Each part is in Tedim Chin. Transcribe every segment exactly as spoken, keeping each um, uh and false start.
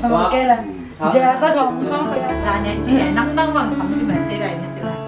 Ok lah. Jel ka thong thong sa ya. Zan ya ci ya, nang nang bang sam ci man ci lai na ci lai.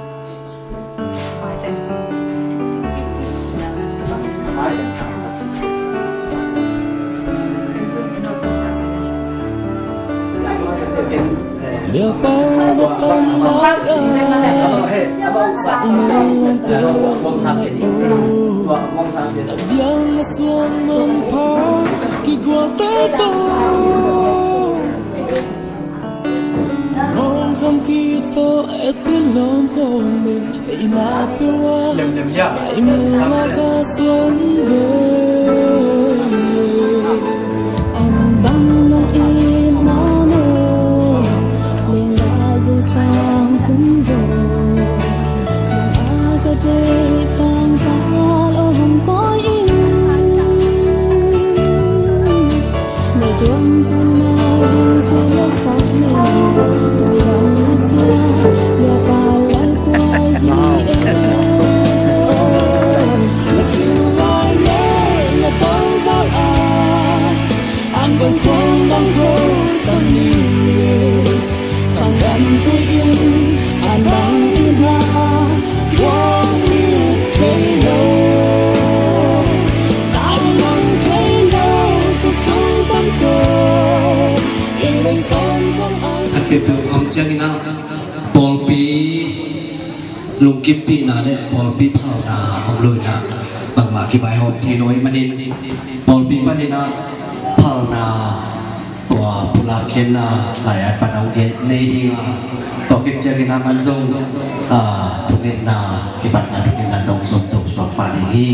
An peuhpeuh om ciangin ah pawlpi lungkimpihna le pawlpi phalna om lo in ah bangmah kivaihawm thei lo ahih manin pawlpi panin ah phalna tua pulak khenna lai-at pan hong gen nei ding a, tua khit ciangin ah man zong ah thungetna kipatna thungetna dong zong to suak pah ding hi.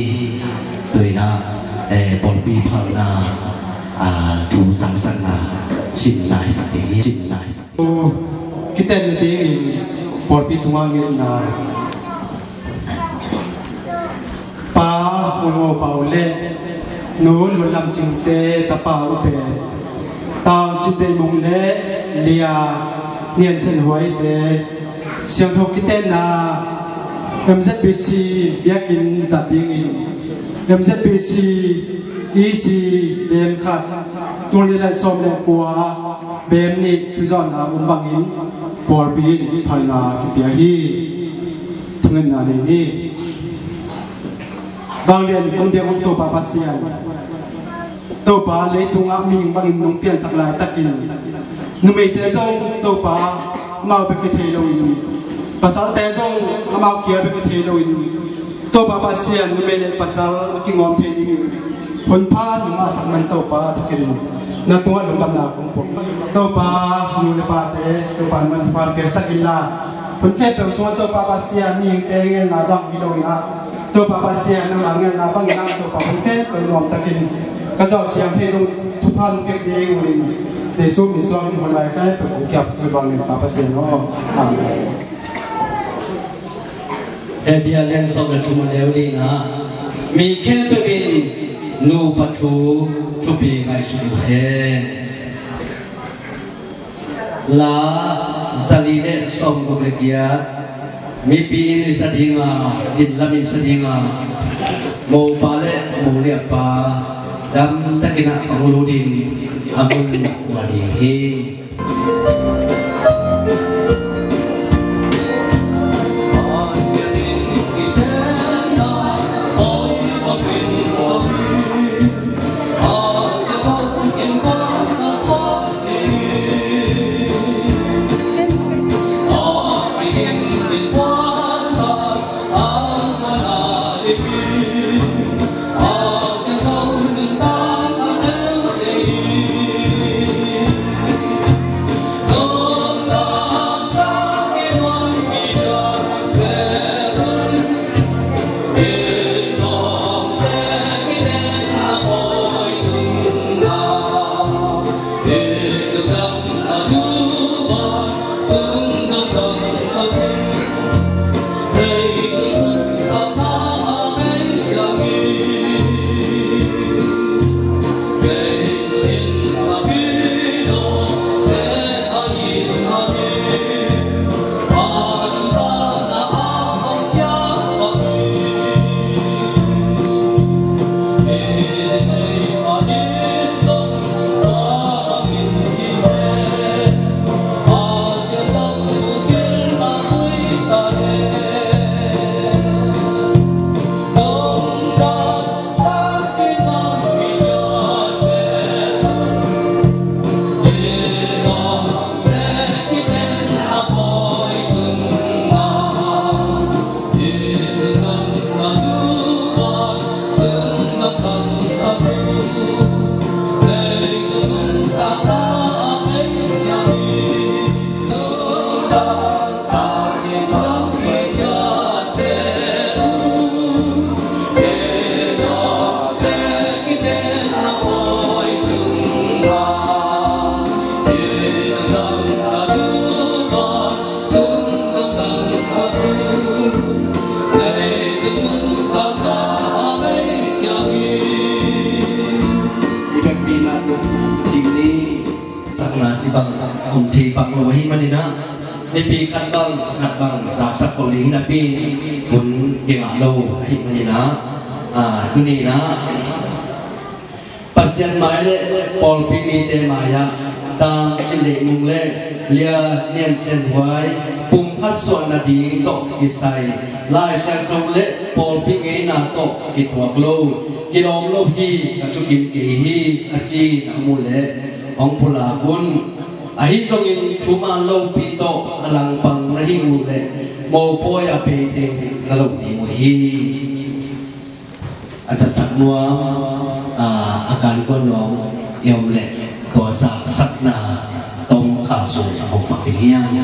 Tua in ah eh pawlpi phalna ah thu sangsakna cin naisak ding hi. Cin naisak. Kiten nadingin pawlpi tungah ngetna. Pa Hong Aw Pau le Nu Lun Lam Cingte tapa U Pen, Tau Cin Deih Mung le Lia Nian Sen Huaite, siangtho kitenna M Z B C biakinn zat dingin M Z B C E C bem khat, tul nih le sawm le kua bem nih thuzawnna um bangin pawlpi in phalna kipia hi. Thungetna nei ni. Vanglian kong biak uh Topa Pasian, Topa leitungah mihing bangin nong piansak laitakin numeite zong Topa amau bek kithei loin, pasalte zong amau kia bek kithei loin, Topa Pasian numei le pasal a kingawm thei dingin hun pha nong ngahsak man Topa thakin na tungah lungdamna kong pok. Topa nu le pate Topa nang thupha piaksak inla, hun khempeuh sungah Topa Pasian mihingte ngelna bang hi loin ah Topa Pasian nangmah ngelna bangin ah Topa hun khempeuh nuamtakin ka zawh siang thei dong thupha nong piak ding uh in Jesu min suangin hun lai khempeuh kong kiap kul bangin Pa Pasian aw. Amen. Hebru lian sawm le thum a neu lina, mi khempeuh in nupa thu thupi ngaihsut uh hen. La zali le sawmguk le giat, mipi in i sa dinga, din lam in sa dinga, mopa le mo le pa damtakin a hong lut in a mun ua ding hi. Pi na tuk ding ni. Sakna ci bang a om thei pak lo ahih manin ah, nipi khat bang khat bang zaksak ko ding hi napi, hun kingah lo ahih manin ah, ah, tuni in ah Pasian mai le pawlpi mite mai-ah Dang Cin Deih Mung le Lia Nian Sian Huai pum phatsuah nading tawh kisai Lai Siangtho le pawlpi ngeina tawh kituak lo, kilawm lo hi, ka thukim kei hi, a ci na om uh leh hong pulak un. Ahi zongin thuman lopi tawh a langpang na hih uh leh mopawi a pei teng na loh ding uh hi. A zatsak nuam, a, a kankuan nuam i om leh tua zaksakna tawh kal sung a hong pak ding hi hang.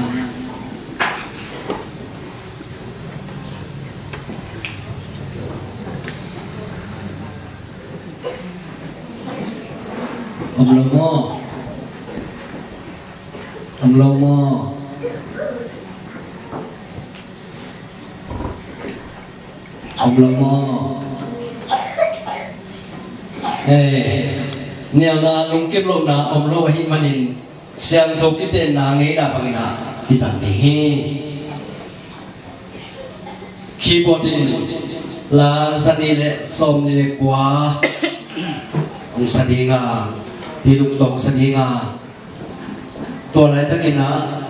Om lo maw? Om lo maw? Om lo maw? Eh, nialna lungkim lohna om lo ahih manin siangtho kitenna ngeina bangin ah kizang ding hi. Keyboard in la zanih le sawmnih le kua hong sa ding a, Pi Luk tawh hong sa ding a, tua laitakin ah,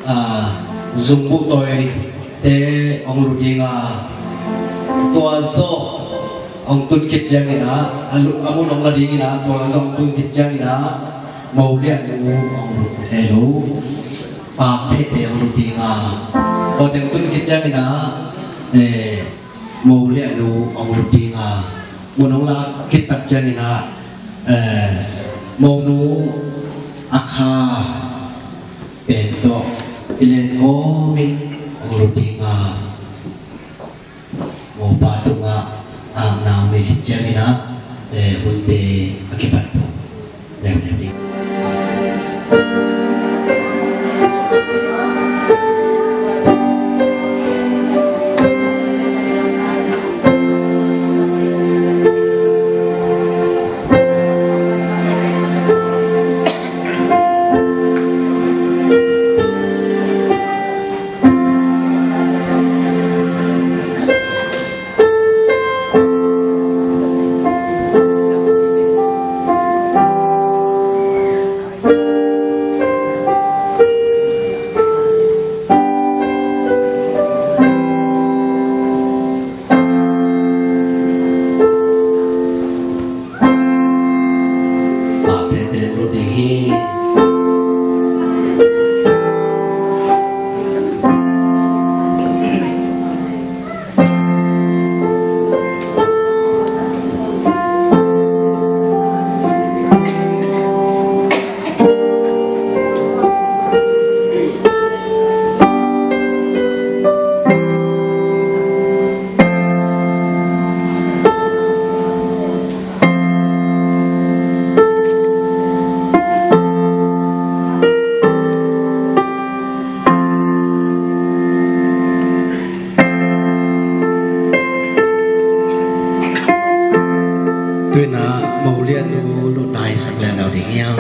ah, zungbuh tawite hong lut ding a, tua zawh hong tun khit ciangin ah, a lu-, a mun hong la dingin ah, tua zawh hong tun khit ciangin ah, Mo Lian Nu hong lut, eh, lo, Pak Theh te hong lut ding a, tua teng tun khit ciangin ah, eh, Mo Lian Nu hong lut ding a, mun hong lak khit tak ciangin ah, eh, Mo Nu a kha pen tawh i len kawmin hong lut ding a, Mopa tungah akna hong nei khit ciangin ah, eh, hunte a kipan thong leuleu ding. Tu-in ah Mo Lian Nu lutna i sak leuleu ding hi hang.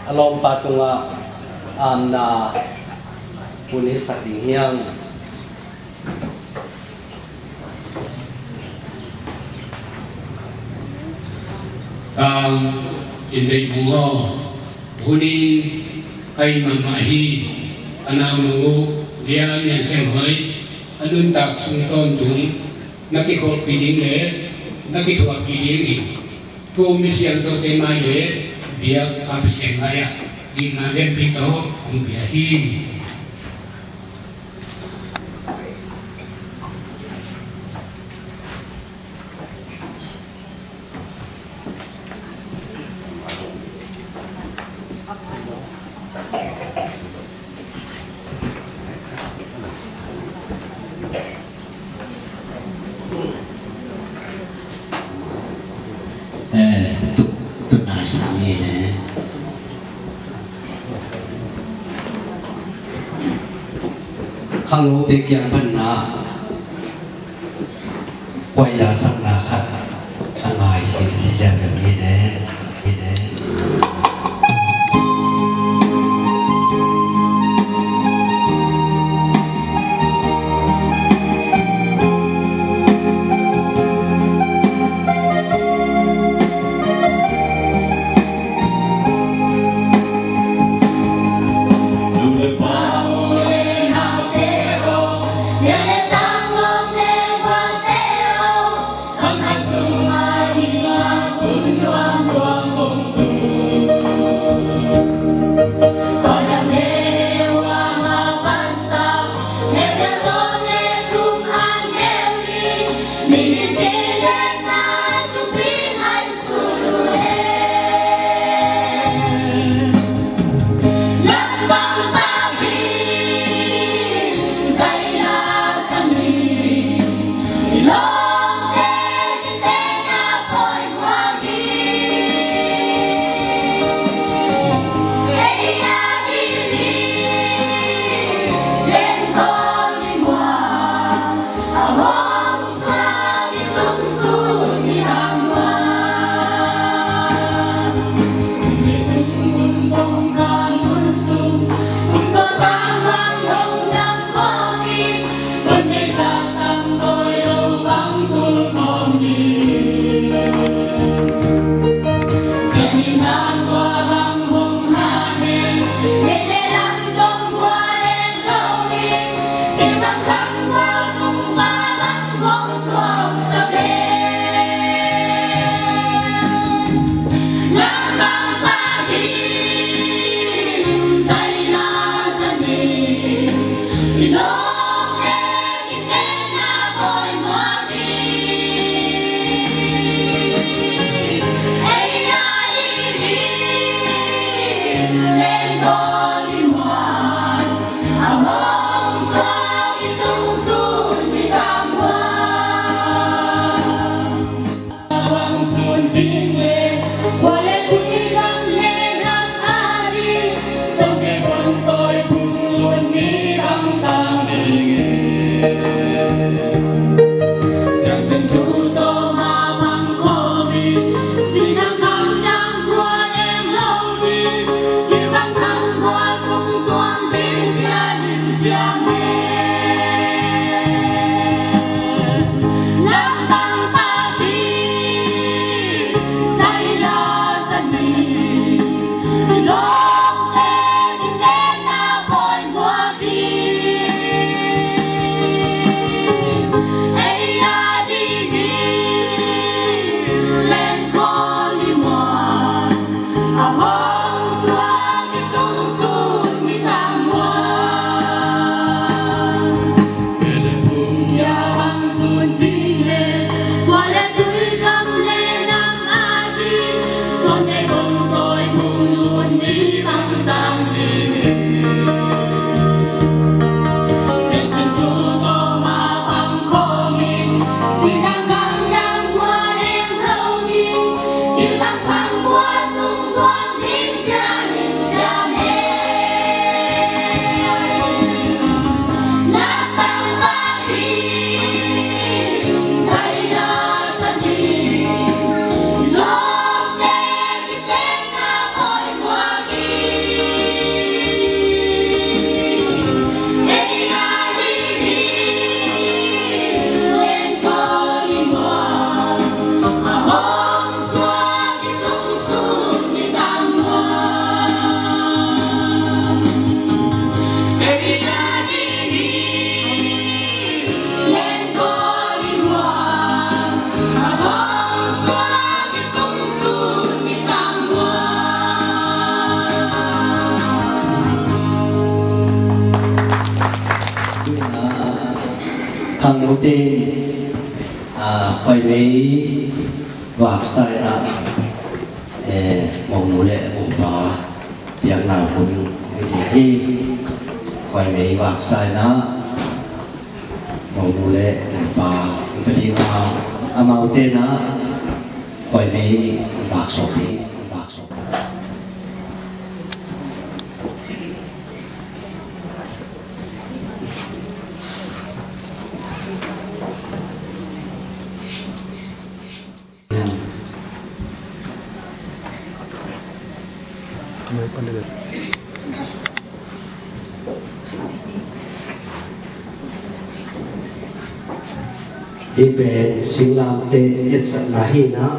A lawmpa tungah amna hun hisak ding hiam? Tang in dei bu aw, hun in ka in mahmah hi. Ka naunu Lia Nian Siang Hoi a nuntak sung tawntung na kikhawlpih ding le na kithuahpih ding in, thu mi siangthote mai le biak a Pasian mai-ah dikna lianpi tawh hong pia hi. Eh, tu, tu na sa mi ne. Khangnote kiang pan na, kuaya sakna khat a ngai hi, hi lian bek hi ne, hi ne. Ang note in, ah, khuaimei vaksa in ah, eh, monu le mopa piakna hun hi ding hi. Khuaimei vaksa in ah, monu le mopa, ka ding a, amaute in ah, khuaimei vak sawk ding, vak sawk. Hih pen singlamteh etsakna hi in ah,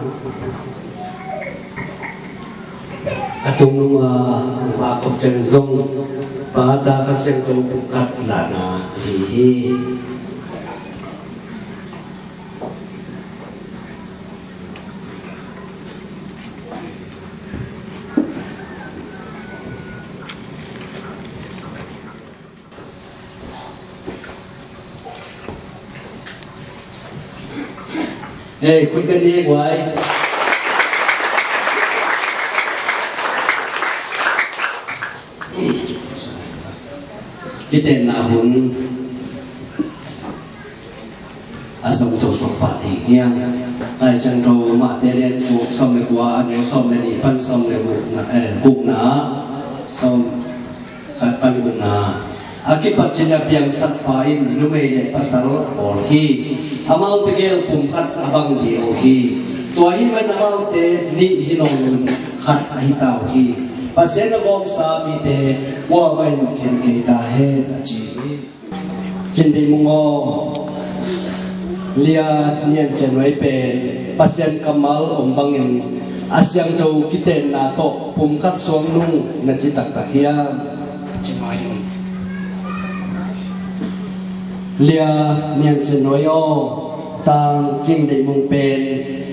a tungnung a, a khop ciang zong Pa, Ta, Kha Siangtho pumkhat lahna ahi hi. Hei, khut beng ni guai. Kitenna hun a zong to suak pah ding hiam? Lai Siangtho Matthai lian guk, sawm le kua, a neu sawm le nih pan sawm le gukna, eh, gukna, sawm khat pan gukna. A kipat cin a piangsak pa in numei le pasal a bawl hi. Amaute gel pumkhat a bang ding uh hi. Tua ahih manin amaute nih hi nawn lo-in khat ahi ta uh hi. Pasian a gawmsa mite kuamah in khen kei ta hen, a ci hi. Cin Deih Mung aw, Lia Nian Sian Nuai pen Pasian kammal om bangin a siangtho kitenna tawh pumkhat suak nung na ci taktak hiam? Lia Nian Sian Nuai aw, Tang Cin Deih Mung pen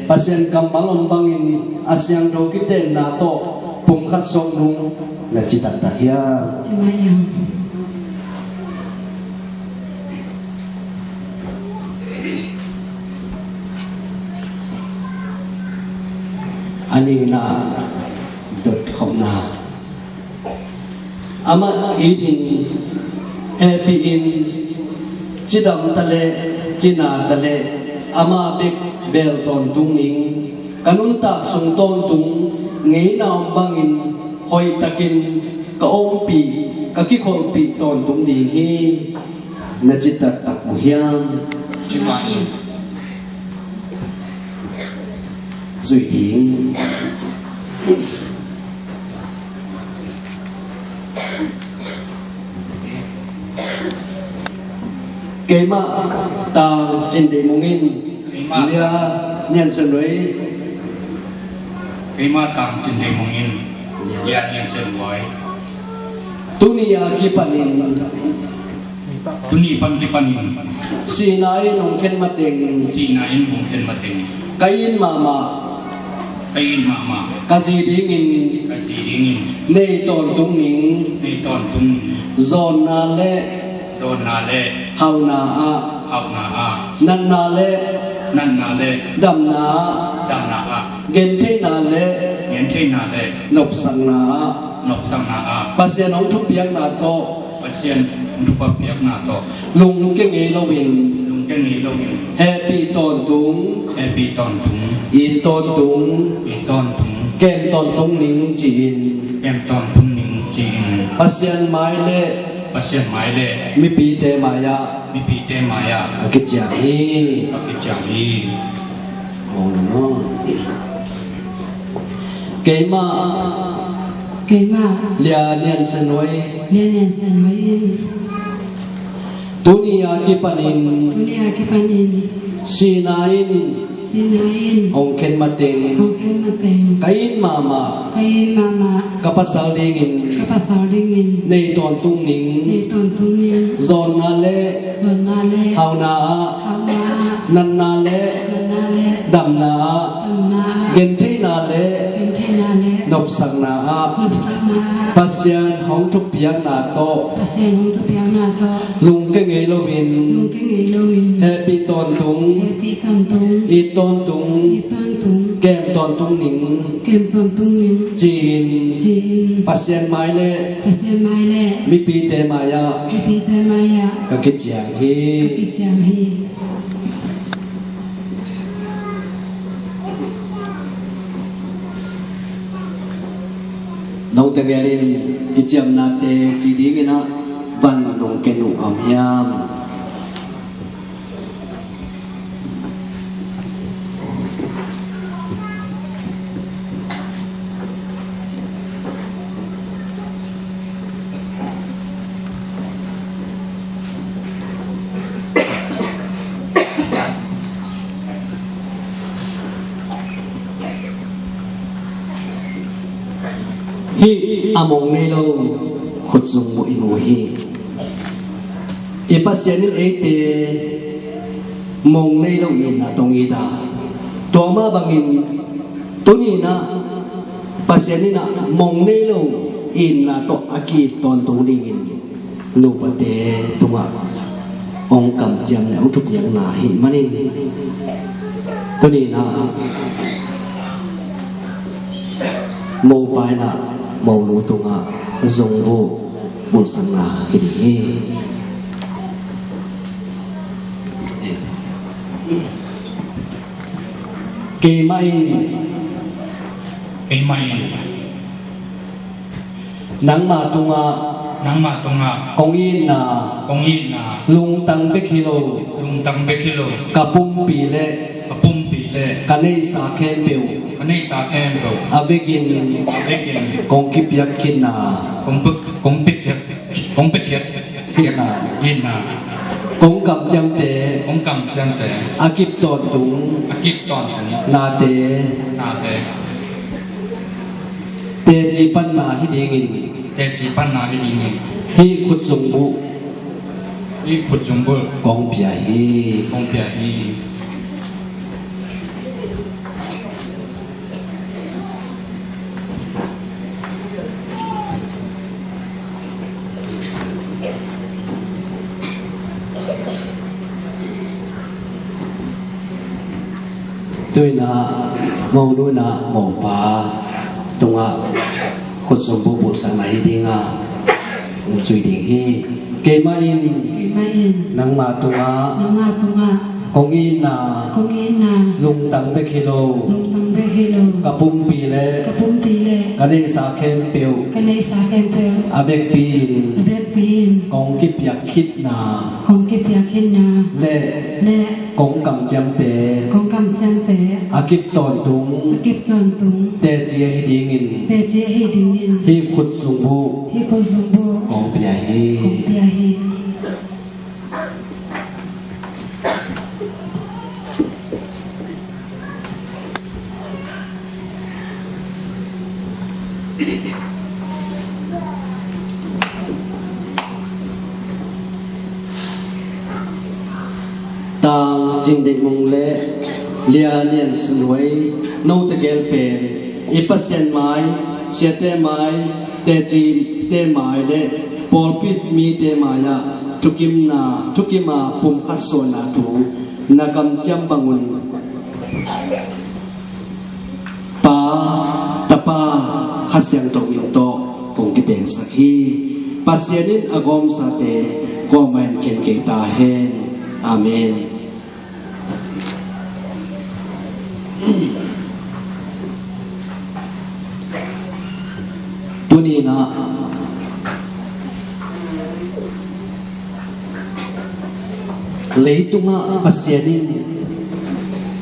Pasian kammal om bangin a siangtho kitenna tawh pumkhat suak nung na ci taktak hiam? A nihna dot khopna. Amah it in, hehpih in, cidam ta leh cina ta leh amah bek beel tawntung ning. Ka nuntak sung tawntung ngeina om bangin hoihtakin ka ompih, ka kikholhpih tawntung ding hi, na ci taktak uh hiam? Ci mah in. Zuih ding. Keimah Tang Cin Deih Mung in. Keimah. Lia Nian Sian Nuai. Keimah Tang Cin Deih Mung in. Lia Nian Sian Nuai. Tuni a kipanin. Tuni pan kipanin. Sihna in hong khen mateng. Sihna in hong khen mateng. Ka it mahmah. Ka it mahmah. Ka zi dingin. Ka zi dingin. Nei tawntung ning. Nei tawntung ning. Zawnna le. Zawnna le. Hauhna ah. Hauhna ah. Natna le. Natna le. Damna ah. Damna ah. Gentheihna le. Gentheihna le. Nopsakna ah. Nopsakna ah. Pasian hong thupiakna tawh. Pasian hong thupiakna tawh. Lungkia ngei loin. Lungkia ngei loin. Hehpih tawntung. Hehpih tawntung. It tawntung. It tawntung. Kem tawntung ning ci-in. Kem tawntung ning ci-in. Pasian mai le. Pasian mai le. Mipite mai-ah. Mipite mai-ah. Ka kiciam hi. Ka kiciam hi. Keimah. Keimah. Lia Nian Sian Nuai. Lia Nian Sian Nuai in. Tuni a kipanin. Tuni a kipanin. Sihna in. Sihna in. Hong khen mateng. Hong khen mateng. Ka it mahmah. Ka it mahmah. Ka pasal dingin. Ka pasal dingin. Nei tawntung ning. Nei tawntung ning. Zawnna le. Zawnna le. Hauhna ah. Hauhna ah. Natna le. Natna le. Damna ah. Damna ah. Gentheihna le. Gentheihna le. Nop Nopsakna ah, nopsakna ah, Pasian hong thupiakna tawh, Pasian hong thupiakna tawh, lungke ngei loin, lungke ngei loin, hehpih tawntung, hehpih tawntung, it tawntung, it tawntung, kem tawntung ning, kem tawntung ning, ci-in, ci-in, Pasian mai le, Pasian mai le, mipite mai-ah, mipite mai-ah, ka kiciam hi. Ka kiciam hi. Note gelin kiciamnate ci dingin ah van nong ken uh a om hiam? Hih a mong nei lo khutzung buh i mu hi. I Pasian in eite mong nei lo itna tawh hong it a, tua mah bangin tuni-in ah Pasian in ah mong nei lo itna tawh a ki-it tawntung dingin nupate tungah hong kamciam le hong thupiakna ahih manin, tuni-in ah mopa in ah monu tungah zungbuh bulhsakna hi ding hi. Keimah in, keimah in, nangma tungah, nangma tungah, kong itna, kong itna, lungtang bek hi lo, lungtang bek hi lo, ka pumpi le, ka pumpi le, ka neihsa khempeuh, ka neihsa khempeuh, a vekin, a vekin, kong kipiak khitna, kong pi-, kong piak, kong piak khitna, khitna, kong kamciamte, kong kamciamte, a kip tawntung, a kip tawntung, nate, nate, teci panna hi dingin, teci panna hi dingin, hih khutzung buh, hih khutzung buh, kong pia hi, kong pia hi. Tu-in ah monu in ah mopa tungah khutzung buh bulhsakna hi ding a, hong ci ding hi. Keimah in, keimah in, nangma tungah, nangma tungah, kong itna, kong itna, lungtang bek hi lo, lungtang bek hi lo, ka pumpi le, ka pumpi le, ka neihsa khempeuh, ka neihsa khempeuh, a vekpi in, a vekpi in, kong kipiak khitna, kong kipiak khitna, le, le, kong kamciamte, kong kamciamte, a kip tawntung, a kip tawntung, teci ahi dingin, teci ahi dingin, hih khutzung buh, hih khutzung buh, kong pia hi, kong pia hi. Tang Cin Deih Mung le Lia Nian Sin Huai, note gel pen i Pasian mai, siate mai, tecite mai le pawlpi mite mai-ah thukimna, thukim a pumkhat suahna thu na kamciam bangun Pa, Tapa, Kha Siangtho min tawh kong kitengsak hi. Pasian in a gawmsate kuamah in khen kei ta hen. Amen. Tuni-in ah leitungah Pasian in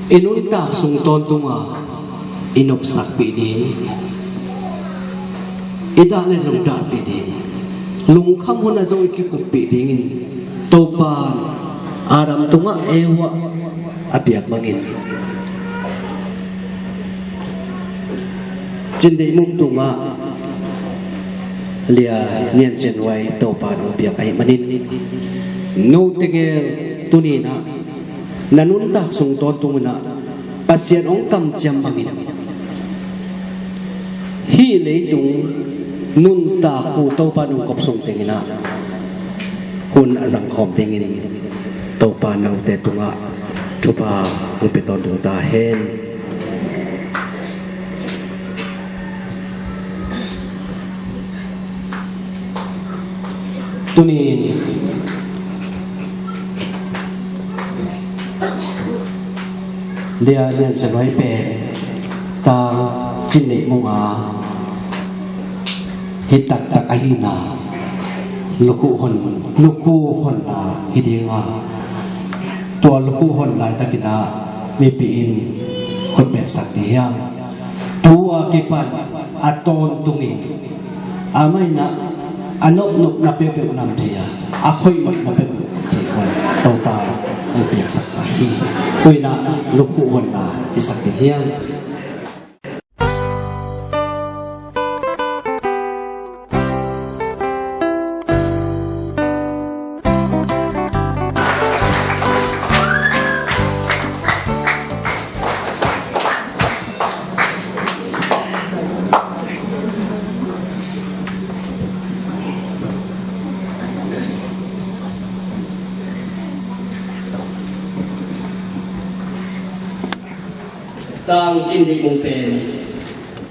i nuntak sung tawntung a i nopsakpih ding, i dah le zong dahpih ding, lungkham hunah zong i kikuppih dingin Topa Adam tungah Eva a piak bangin Cin Deih Mung tungah Lia Nian Sin Huai Topa in hong piak ahih manin, note gel tuni-in ah na nuntak sung tawntung in ah Pasian hong kamciam bangin Hih leitung nuntak uh Topa nungkop sung tengin ah hun a zangkhawm dingin Topa note tungah thupha hong pia tawntung ta hen. Tuni in Lia Nian Sianhuai pen Tang Cin Neih Mung a hi taktak ahihna lukhuh hon, lukhuh honna hi ding a, tua lukhuh hon laitakin ah mipi in khut betsak ding hiam? Tu a kipan a tawntungin amah in ah a nopnopna peuhpeuh nam thei a, a khoihmawhna peuhpeuh thei kua Topa hong piaksak ta hi. Tu in ah lukhuh honna hisak ding hiam? Tang Cin Neih Mung pen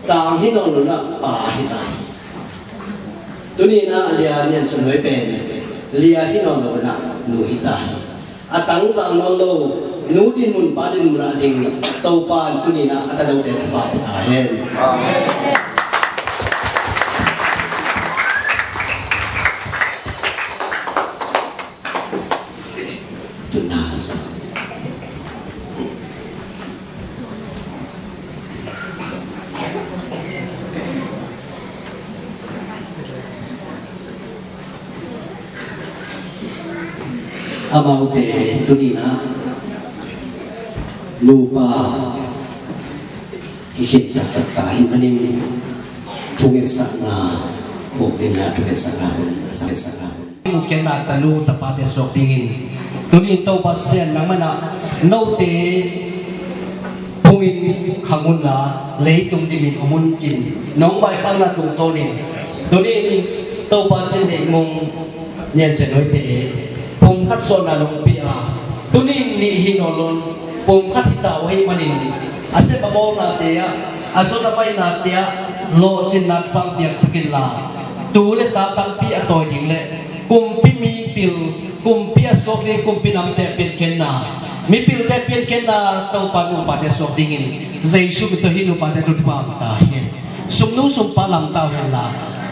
tang hi nawn lo in ah pa hi ta hi. Tuni in ah Lia Nian Sianhuai pen lia hi nawn lo in ah nu hi ta hi. A tangzang nawn lo nu dinmun pa dinmun ah ding Topa in tuni in ah a tanote thupha pia ta hen. Amen. Tuna amaute tuni in ah nupa hi khin taktak ta ahih manin thungetsakna khukdimna thungetsakna hun, thungetsakna hun. Muhkhiatna tanu tapate suak dingin tuni in Topa Pasian nangmah in ah note phungin khang unla leitung dimin om un cin nong vaikhakna tungtawnin tuni in Topa Cin Neih Mung Nian Sianhuaite pumkhat suahna nong pia a, tuni in nih hi nawn lo in pumkhat hi ta uh ahih manin a sep a bawlnate ah, a zot a vaihnate ah lawhcinna thupha piaksak inla, tu le ta tampi a tawi ding le kumpi mipil, kumpi a suak ding, kumpi namte piankhiatna, mipilte piankhiatna Topa nupate suak dingin Jesu min tawh hih nupate thupha ta hen. Sumnu sumpa lamta uh henla,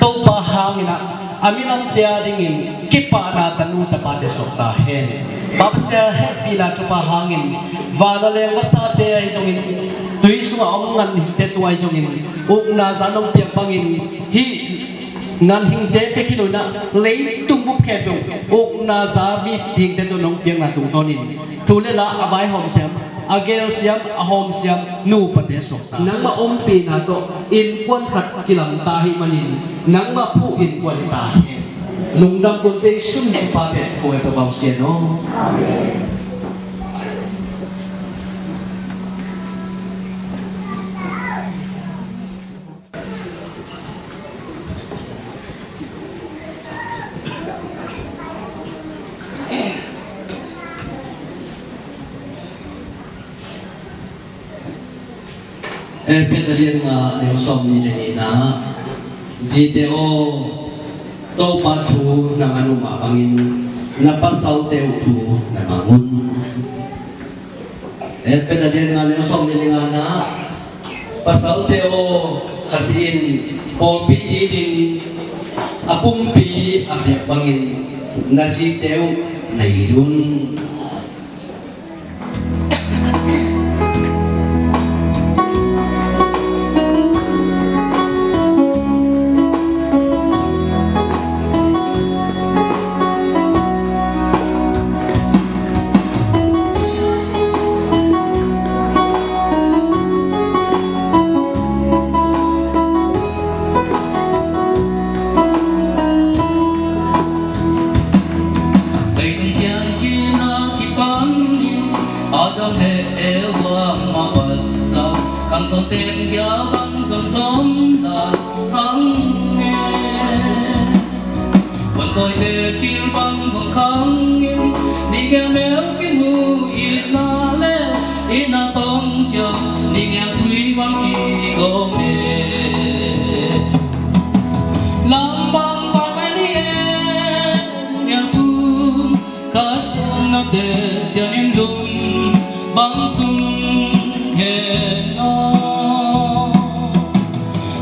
Topa hangin ah a minamte a dingin kipahna tanu tapate suak ta hen. Pa Pasian hehpihna thupha hangin van a leng vasate ahi zongin, tui sungah om ganhingte tung ahi zongin, ukna za nong piak bangin hih ganhingte pia khin lo in ah leitung bup khempeuh ukna za mihingte tawh nong piakna tungtawnin thu le la a vaihawm siam, a gel siam, a hawm siam nupate suak ta. Nangmah ompihna tawh innkuan khat kilamta ahih manin nangmah phuh innkuan hi ta hen. Lungdam kun, Jesu min tawh pate thu ko e, Topa Pasian aw. Amen. Efesa a lian nga, a neu sawmnih le nihna ah, zite aw, Topa thu na man uh mah bangin na pasalte uh thu na mang un. Efesa a lian nga, a neu sawmnih le ngana ah, pasalte aw, Khazih in pawlpi itin a pumpi a piak bangin na zite uh na it un. Tawite kilbang hong khangin, ni gel mel kimu itna le itna tawng ciang, ni gel tui bang kigawm e. Lam bang bang e ni e, ni gel pum, ka suang nate sianin dum bang sung hen aw.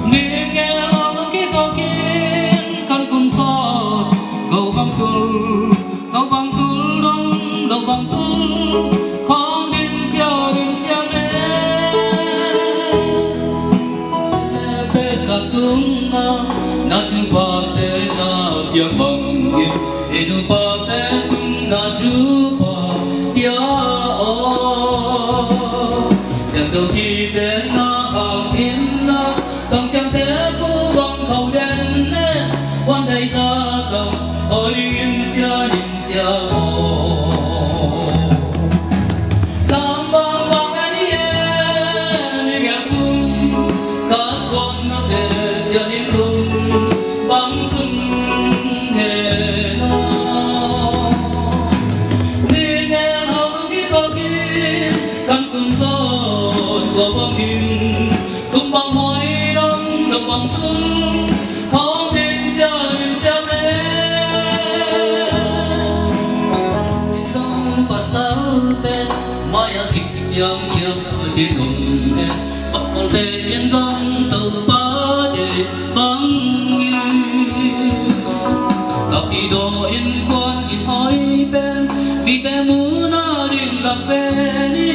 Ni gel hong kituakin kan kum sawt, go bang tul, go bang tul dong, go bang tul, khawng ding sia ding sia me. Pek ka tung na, na tu pa te na biang bang in, i nu pa te tung na tu pa pia aw. Siangtho kite na hang in na, tong ciang te ku bang khau den ne, wan dai za tong, oi in sia in sia aw. Lam bang bang e ni e, ni gel pum, ka suang nate sianin dum bang sung hen aw. Ni gel hong kituakin kan kum sawt, go bang in, kum bang huai dong, go bang tul, khawng ding sia ding sia me. Zong pasalte mai-ah kik kiam kiam a kidong e, pasalte in zong Topa deih bang hi. Ka kidaw innkuan in hoi pen, mite muhna ding lak pen hi.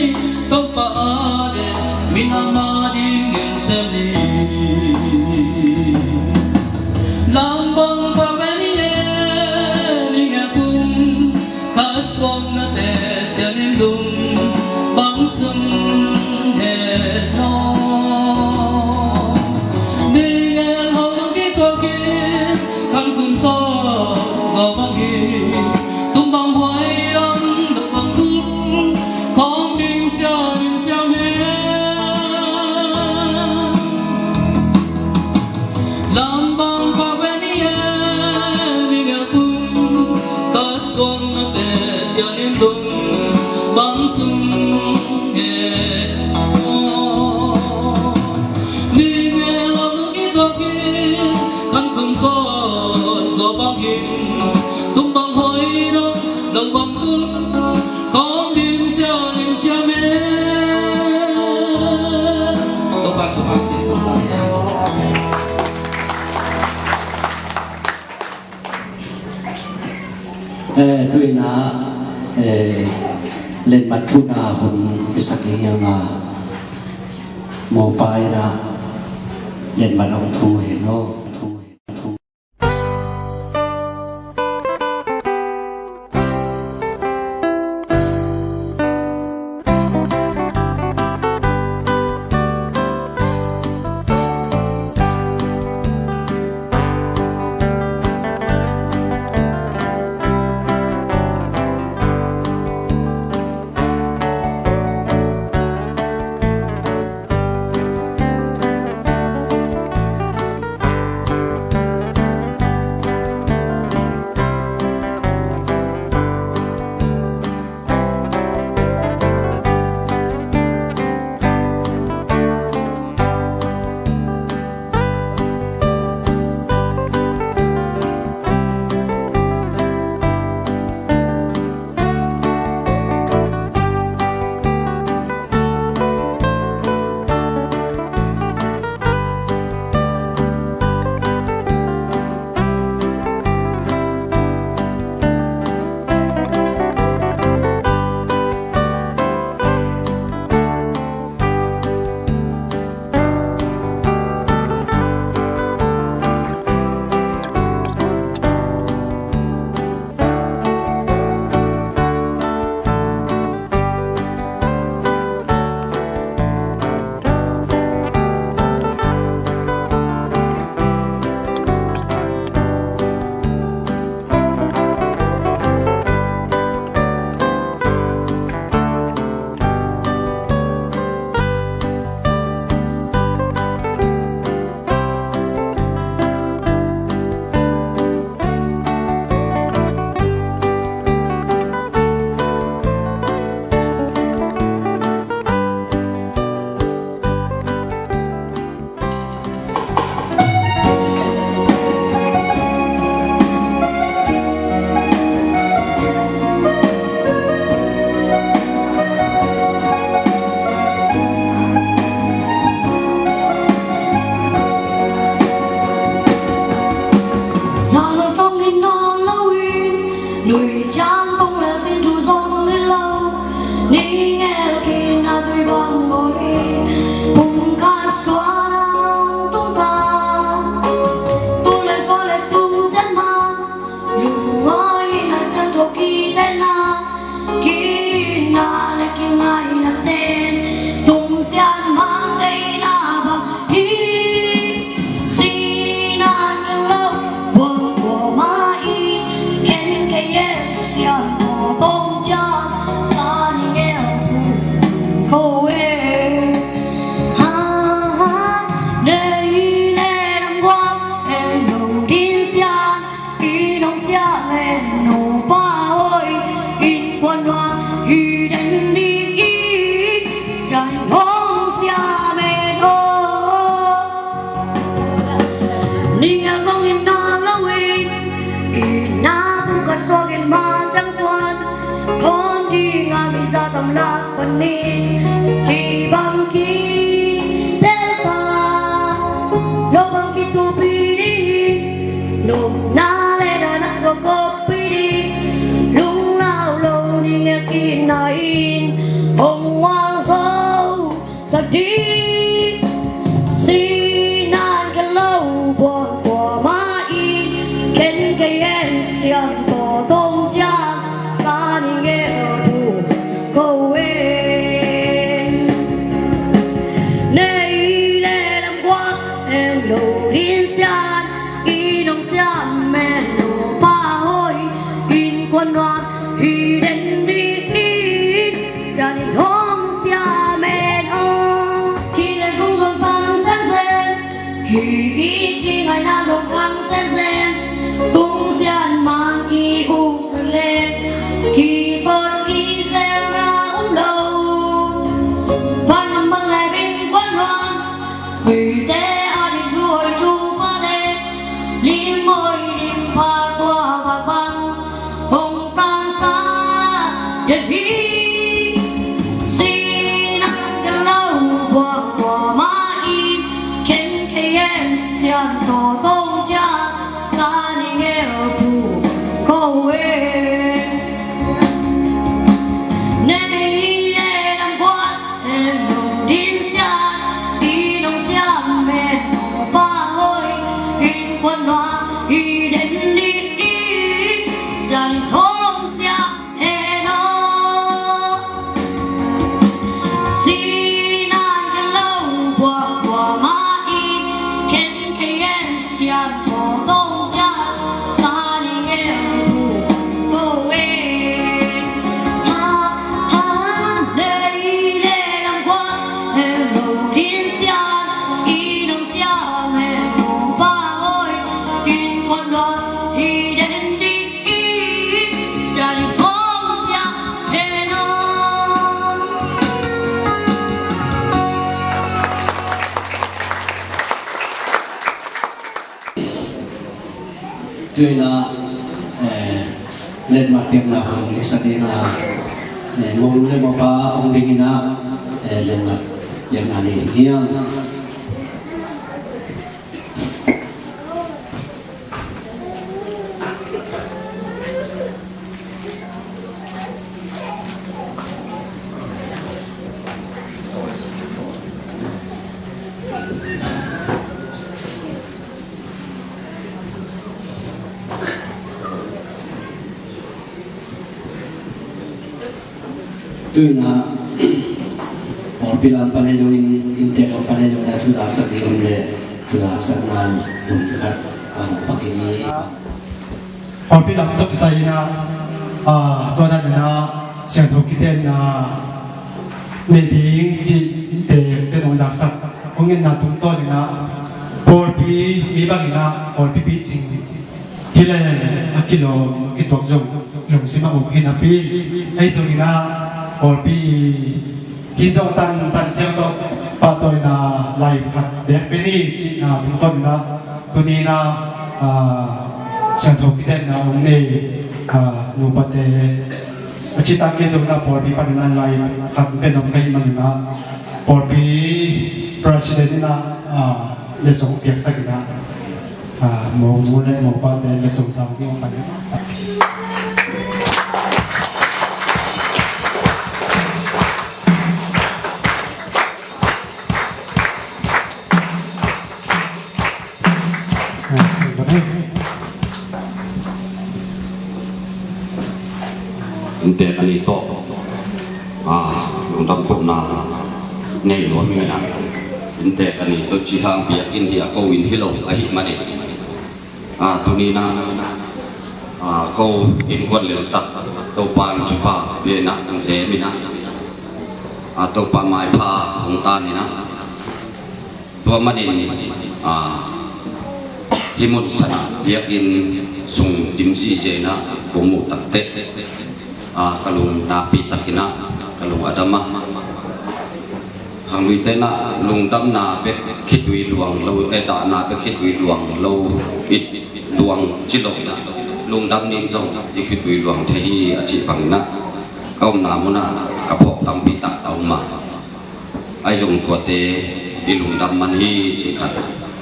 Topa a deih, min ama dingin sem ni. Lam bang bang e ni e, ni gel pum, ka suang nate sianin dum bang sung hen aw. Ni gel hong kituakin kan kum sawt, go bang in, tum bang huai dong, go bang tul, khawng ding sia ding sia me. Lam bang bang e ni e, ni gel pum, ka suang nate sianin dum bang sung hen aw. Ni gel hong kituakin kan kum sawt, go bang in, tum bang huai dong, go bang tul, khawng ding sia ding sia me. Topa, Topa, Topa. Eh, tu-in ah, eh, letmat thuna hun i sak ding hi a, mopa in ah letmat hong thu hen aw. Siam tawh tong ciang sa ning el bu ko en. Nei le lam guak en lo din sian i nong siam en lo pa hoi in kuan nuam hi den di in sian in hong siam en o. Ki le kung zong pang sen sen. Ki-it kingaihna zong khang semsem, tung sian mang ki-uk sak leh, kipawt kiselna om lo. Van lam bang le innkuan nuam, huite a ding thu hoih thu pha leh, lim hoih lim pha tua vak bang hong tangsa den hi. Sinan ken lo buak kuamah in, ken kei en sian tawh tong ciang sa ning el bu ko en. Nei le lam guak en lo din sian i nong siam en lo pa hoi in kuan nuam hi den di in sian in hong siam en o. Sinan ken lo buak kuamah in, ken kei en siam tawh tong ciang sa ning el bu ko en. Ha, ha, nei le lam guak en lo din sian i nong siam en lo pa hoi in kuan nuam hi den di. Tuina, eh, letmat piakna hong lisa dina, eh, monu le mopa hong dingina, eh, letmat piakna nei ding hiam. Tuina pawlpi lam pan ahi zongin, inntek lam pan ahi zongin a thudaksak ding om leh thudaksakna hun khat a hong pak in hi. Pawlpi lam tawh kisai in ah, ah, tua dan in ah siangtho kitenna nei ding cihte pen hong zaksak hong ngetna tungtawn in ah pawlpi mi bang in ah pawlpi picing hi leng a kilawm a kituak zong lungsim a uk hi napi, ahi zongin ah pawlpi hih zawh tantan ciang tawh pahtawina lai khat beek pen hi cihna tungtawn in ah tuni in ah, ah, siangtho kitenna hong nei, ah, nupate a citak kei zongin ah pawlpi panin ah lai khat pen hong kai manin ah pawlpi president in ah, ah, letsong piaksak in ah, ah, monu le mopate letsong sang ding hong pan in ah. Inntek a ni tawh, ah, lungdam kohna nei nuam ing a, inntek a ni tawh cih hang biakinn hi a ko inn hi lo ahih manin, ah, tuni in ah, ah, ko innkuan leltak Topa in thupha pia in ah hong sem in ah, ah, Topa maipha hong tan in ah, tua manin, ah, hih mun sanah biakinn sung dim zihziah in ah kong muh takteh, ah, ka lung nakpi takin ah ka lung a dam a, khangluite in ah lungdamna bek khitui luang lo, eh, dahna bek khitui luang lo, it luang ci lo in ah lungdam ning zong i khitui luang thei hi a cih bangin ah ka omna munah ka phawk tampi tak a om a. Ahi zong tuate i lungdam man hi cih khat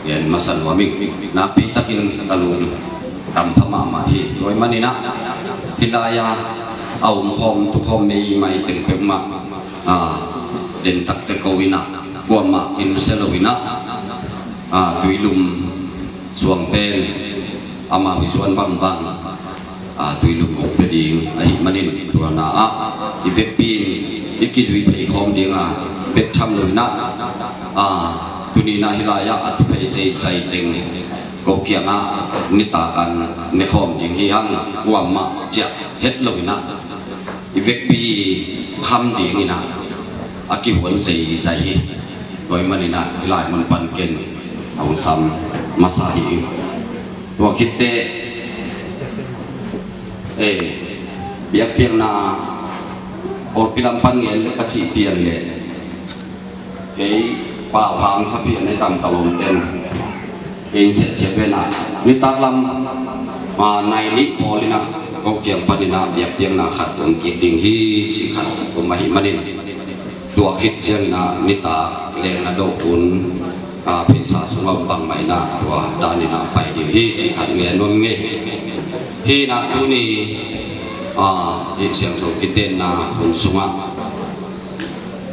gen masa nuam ing. Nakpi takin ka lungdam pha mahmah hi. Tua ahih manin ah hih lai-a a omkhawm tukhawm meimai teng peuhmah, ah, dentakte ko in ah kuamah in sia lo in ah, ah, Tuilum suang pen amau i suan bangbang a, tuilum hong pia ding ahih manin tua na ah i vekpi in i kizui phei khawm ding a, bek tham lo in ah, a, tuni in ah hih lai-ah a tu phei zeizai teng ko kiangah nitak an ne khawm ding hi hang, kuamah ciah het lo in ah i vekpi kham ding in ah a kihuan zeizai hi. Tua ahih manin ah hih lai mun pan ken a hong sam masa hi. Tua khit teh, eh, biakpiakna Kawlpi lam pan ngen leh ka cih pian leh kei pau hang sa pian ei tam ta om ten, kei in sehsia pen ah nitak lam, ah, nai nih pawl in ah ko kiang pan in ah biakpiakna khat hong kik ding hi cih khat om ahih manin tua khit ciangin ah nitak lengna doh hun, a, pheisa sungah bangmah in ah tua dan in ah pai ding hi cih khat ngen nuam ing ei. Hi in ah tuni, a, hih siangtho kitenna hun sungah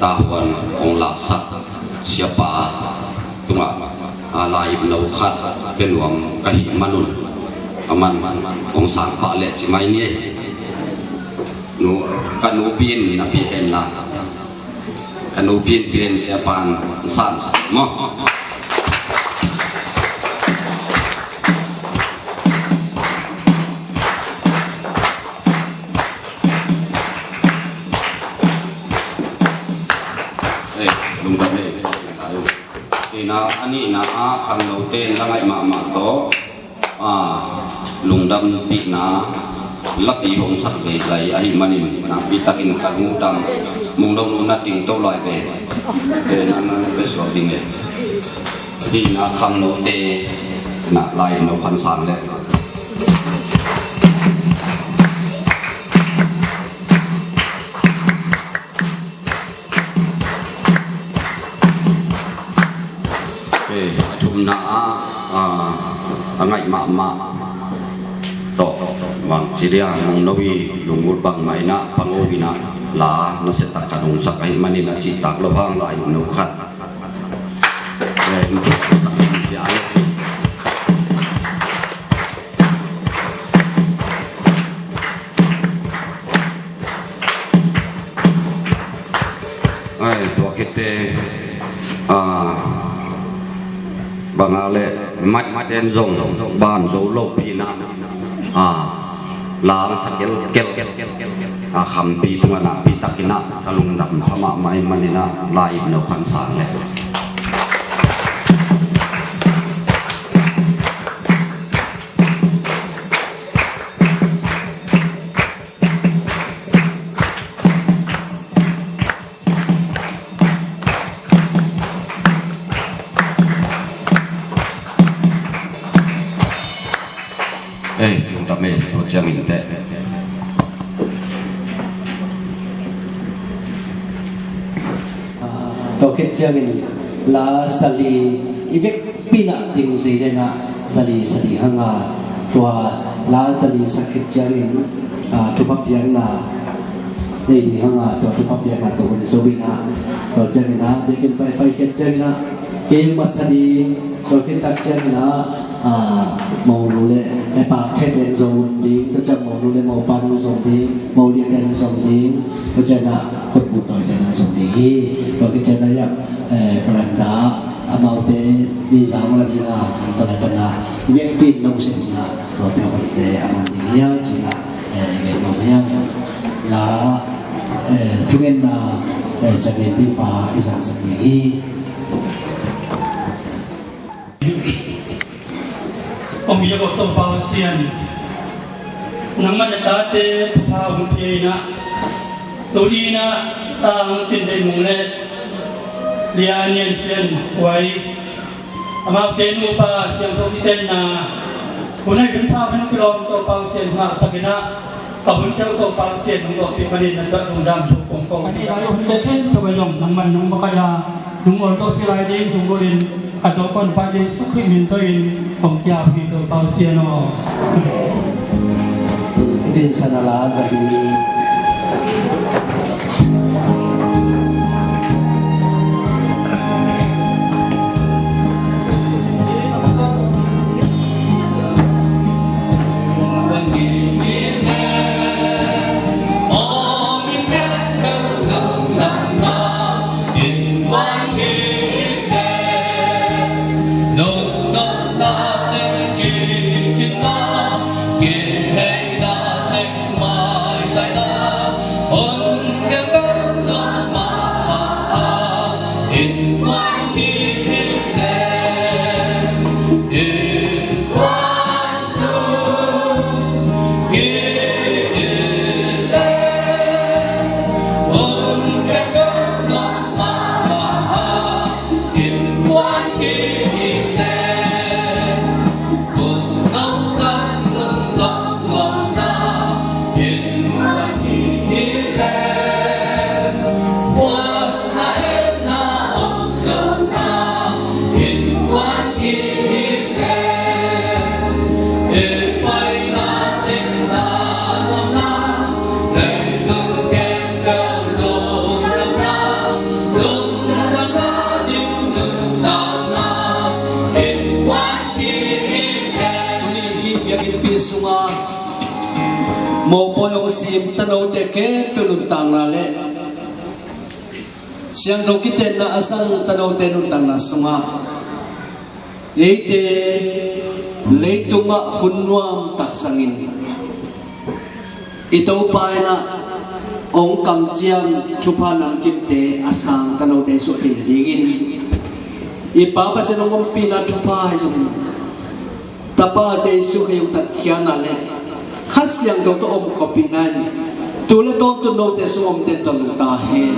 tahuan hong laksak siapa tungah, a, lai-ipno khat pia nuam ka hih manun aman hong sang pah leh ci mai ni. Nu, ka nupi in na pia hen la. Ka nupi in pia in siapa in san sa maw. Eh, lungdam ei. Ina, a nihna ah khangnote in la ngaih mahmah tawh, a, lungdampihna lapi hong sak zeizai ahih manin nakpi takin ka lungdam. Mungdonu na tingto lai ve. Eh, na, na, na pe suak ding e. Hih na khangnote na lai no khan sang leh. Eh, a thumna ah, ah, a ngaih mahmah tawh, bang ci dia, Mungno i lunglut bangmah in ah, pangawk in ah, la nasia tak khat hong sak ahih manin a cihtak lo hang lai-ipno khat. Eh, Ai, tua khit teh, ah, bang a leh, mai, mai ten zong ban zo lo pi in ah, ah, la sa kelkel, ah, khampi tungah nakpi takin ah ka lungdam sa mahmah ahih manin ah lai-ipno khan sang leh. Eh, lungdam ei, tua ciangin teh. Tua khit ciangin la sali i vekpi in ah ding zei leh na sali, sali hang a, tua la sali sak khit ciangin, ah, thupha piakna nei ding hang a, tua thupha piakna tua hun zo in ah, tua ciangin ah biakinn pai, pai khit ciangin ah kei hong masa ding, tua khit tak ciangin ah, ah, monu le, eh, pakte in zong ding, tua ciang monu le mopa in zong ding, moliate in zong ding, tua ciang ah khutbu tawite in zong ding hi. Tua khit ciang ah, eh, veranda, amaute ni zang la ding a, tua la pan a, vekpi in lo sem ding a, tuate hoihte a man ding hi a, ci a, eh, gen nuam hi a. La, eh, thungetna, eh, ciangin pipa i zangsak ding hi. Hong biak aw Topa Pasian, nangmah na tate thupha hong pia in ah, tuni in ah ta hong cin Deih Mung le Lia Nian Sian Huai, amaute nupa siangtho kitenna hun a hun pha hun kilawm Topa Pasian hngahsak in ah, ka hun teuh Topa Pasian hong gawhpih manin na tuah lungdam thu kong ko. Ka nih lai hunte khempeuh ah zong nangmah nong makaih a, nong awltawhpih lai ding thu ngolin, ka tawpna Pa Jesu Khrih min tawh in kong kiap hi Topa Pasian aw. Dinsan a la za hi. Tuni hih biakinnpi sungah mopawi hong sim tanote khempeuh nuntakna le siangtho kitenna a zang tanote nuntakna sungah eite leitungah hun nuam taksangin i Topa in ah hong kamciam thupha namkimte a sang tanote suah theih nadingin i Pa Pasian hong ompihna thupha ahi zongin Tapa Jesu Khazih hong tatkhiatna le Kha Siangtho tawh om khawmpihna in tu le tawntung note sung omte tawh nungta hen.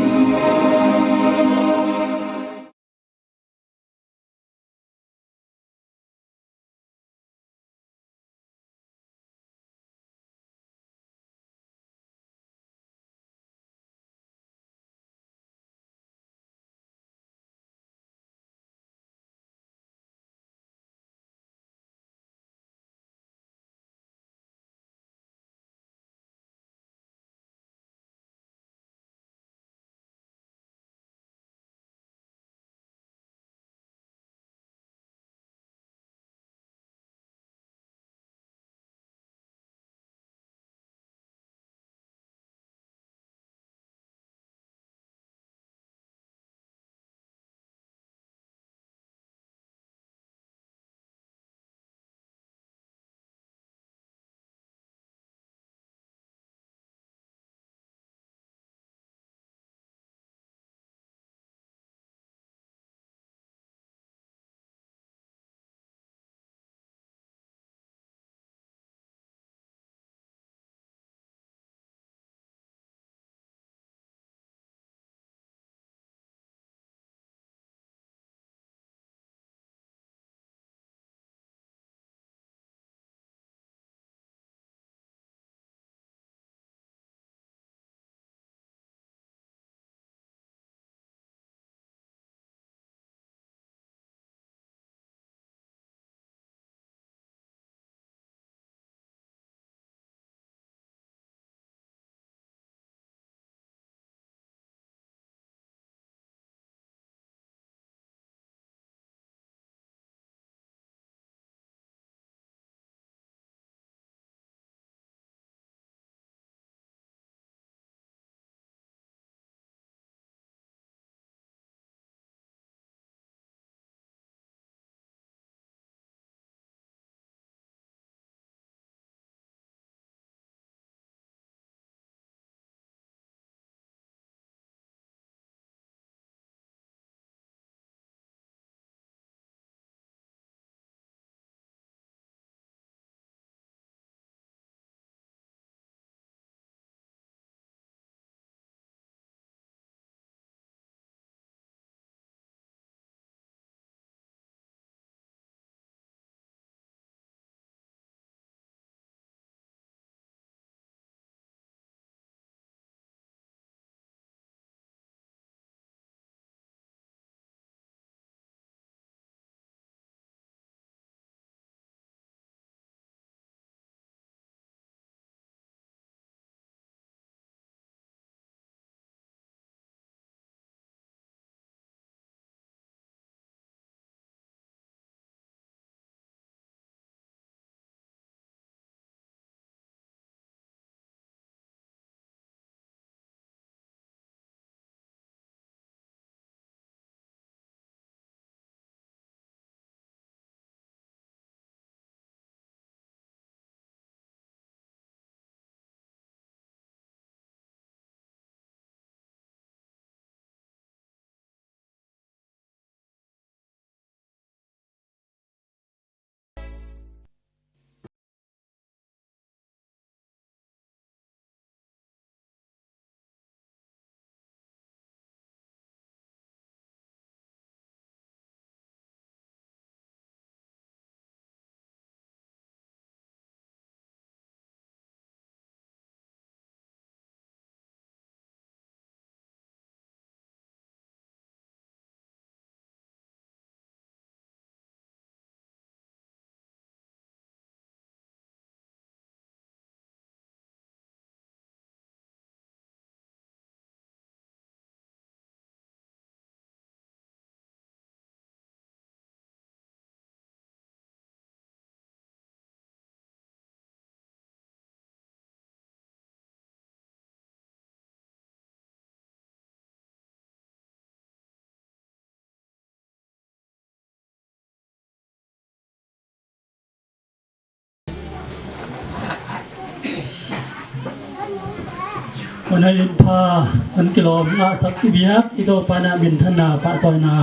Hun a inn pha hun kilawm ngahsak i biak i Topa na minthanna pahtawina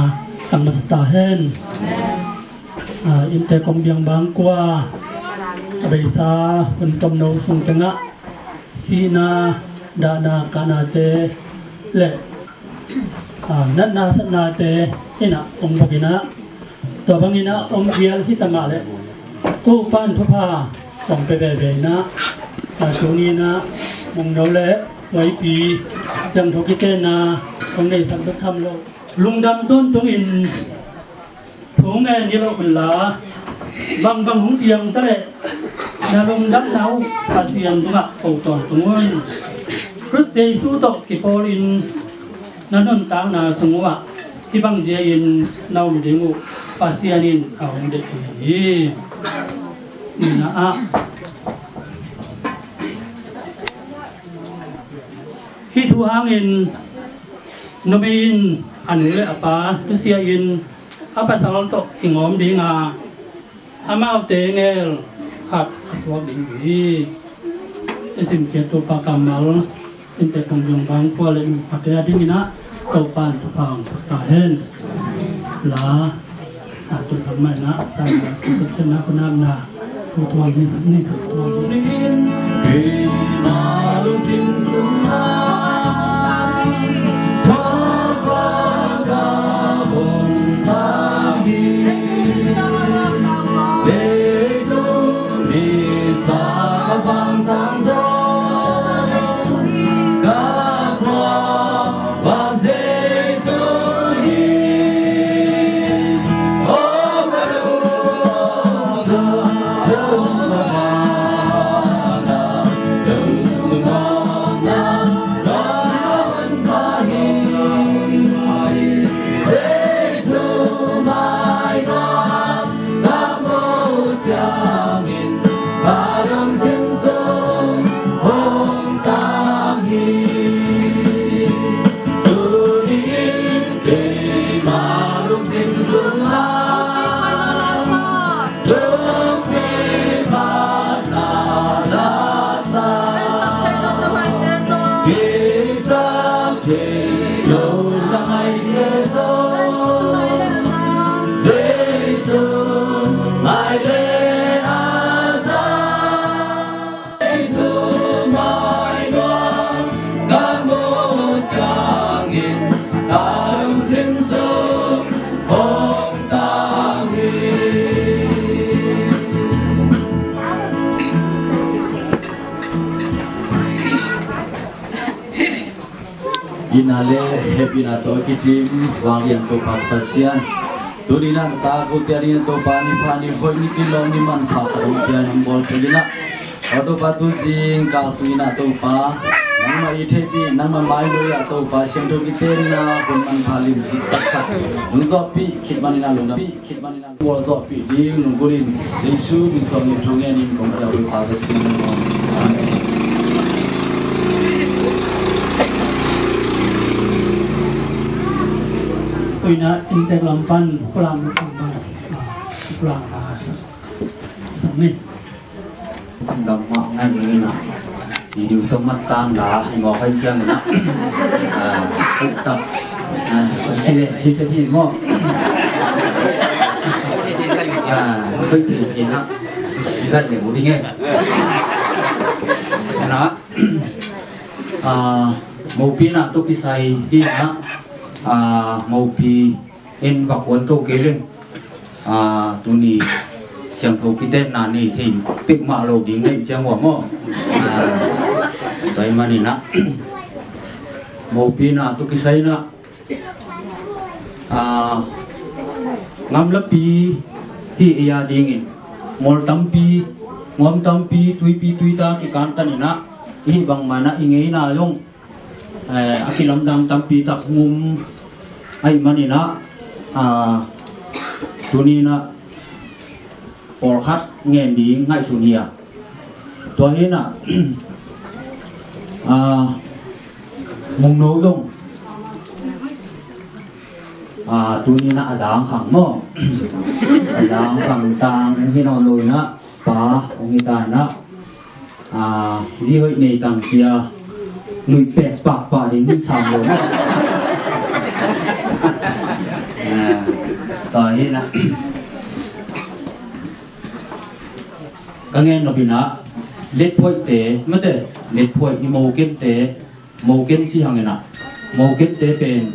tang masa ta hen. Innte kong biang bang kua a beisa hun tomno sung tengah sihna, dahna, kahnate le natna satnate innah hong buk innah tua banginah hong gial hi ta mah le Topa in thupha hong pia veve innah tuninah Mungno le Waipi siangtho kitenna hong neisak bek tham lo. Lungdam tawntungin thu ngen hi lo unla, bangbang hong piang ta leh na lungdamna uh Pasian tungah ko tawntung un. Khristian Jesu tawh kipawlin na nuntakna sung uhah hih bang zia-in na om ding uh Pasian in a hong deih hi. Nina ah hih thu hangin numei in a nu le a pa nusia-in a pasal tawh kingawm dinga amaute ngel khat a suak ding hi. I simkhiat Topa kammal innte kong zong bang kua le in pate a dinginah Topa in thupha hong sak ta hen. La a tu sak mai na sa na tu sak na ku nak na tu tuang ni sak ni tu tuang ni. Ina le hepina tawh kitim vanglian Topa Pasian, tuni na ta ko tia ding Topa ni pha ni hoih ni kilawm ni manpha ka dong tia ni bawl selina. Aw Topa tu zing ka sungina Topa nangmah i theihpih nangmah mai lo ya Topa siangtho kitenna hun manpha lim sik sak sak nung zawhpih khit manina lungdam. Khit manin an pualzawhpih ding nungkunin Jesu min suang in thungen in kong ka dapui pa ka sin. Amen. Tuina inntek lam pan kulam kulam kulam sangni. Lam mah ngai ding ina. Video tawh mat tang la i mawk hai ciang ina. Ah, uk tak. Ah, sise sise hi mawk. Ah, uk tak ina. Gat le mu ding e. Ina. Ah, mopi na to kisai hi na. Ah, mopi en vak wan to kei leng. Ah, tuni siangtho kitenna nei thei pek mah lo ding nei ciang ua maw. Ah, tua hi manin ah mopi na tu kisai na. Ah, ngamlapi hi ei a dingin mual tampi, ngam tampi, tuipi tuita kikantan in ah i hih bangmah na i ngeina zong eh, a kilamdang tampi tak hong um ahih manin ah, ah, tuni in ah pawlkhat ngen ding ngaihsun hi a. Tua hi in ah, ah, Mungno zong, ah, tuni in ah a zangkhang maw. A zangkhang tang hi nawn lo in ah pa hong hi ta in ah, ah, zi hoih nei tang cia Nuih pek pakpak ding hi sam lo na. Tua hi na. Ka ngen nop ina, letphoihte mate, letphoih i mokente, moken ci hang ina, mokente pen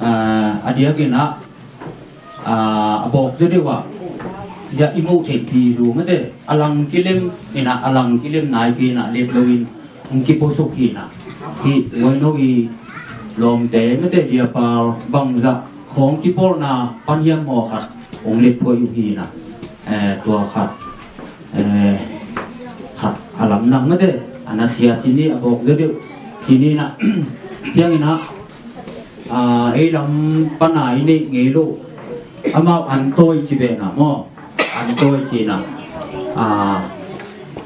a diak ina, a bawk zaw deuh ah, ya i muh theihpih zu mate, a lang kilem ina, a lang kilem nai kei ina, let loin hong kipuasuk hi ina. Hi Waino i lawmte mate, diapal bangzah khawng kipawlna pan hiam maw khat hong letphoih uh hi ina. Tua khat, khat a lam nang mate, a nasia cini, a bawk zaw deuh cini ina. Ciang ina, ei lam pana i neih ngei lo, amau an tawi ci behna maw, an tawi cina.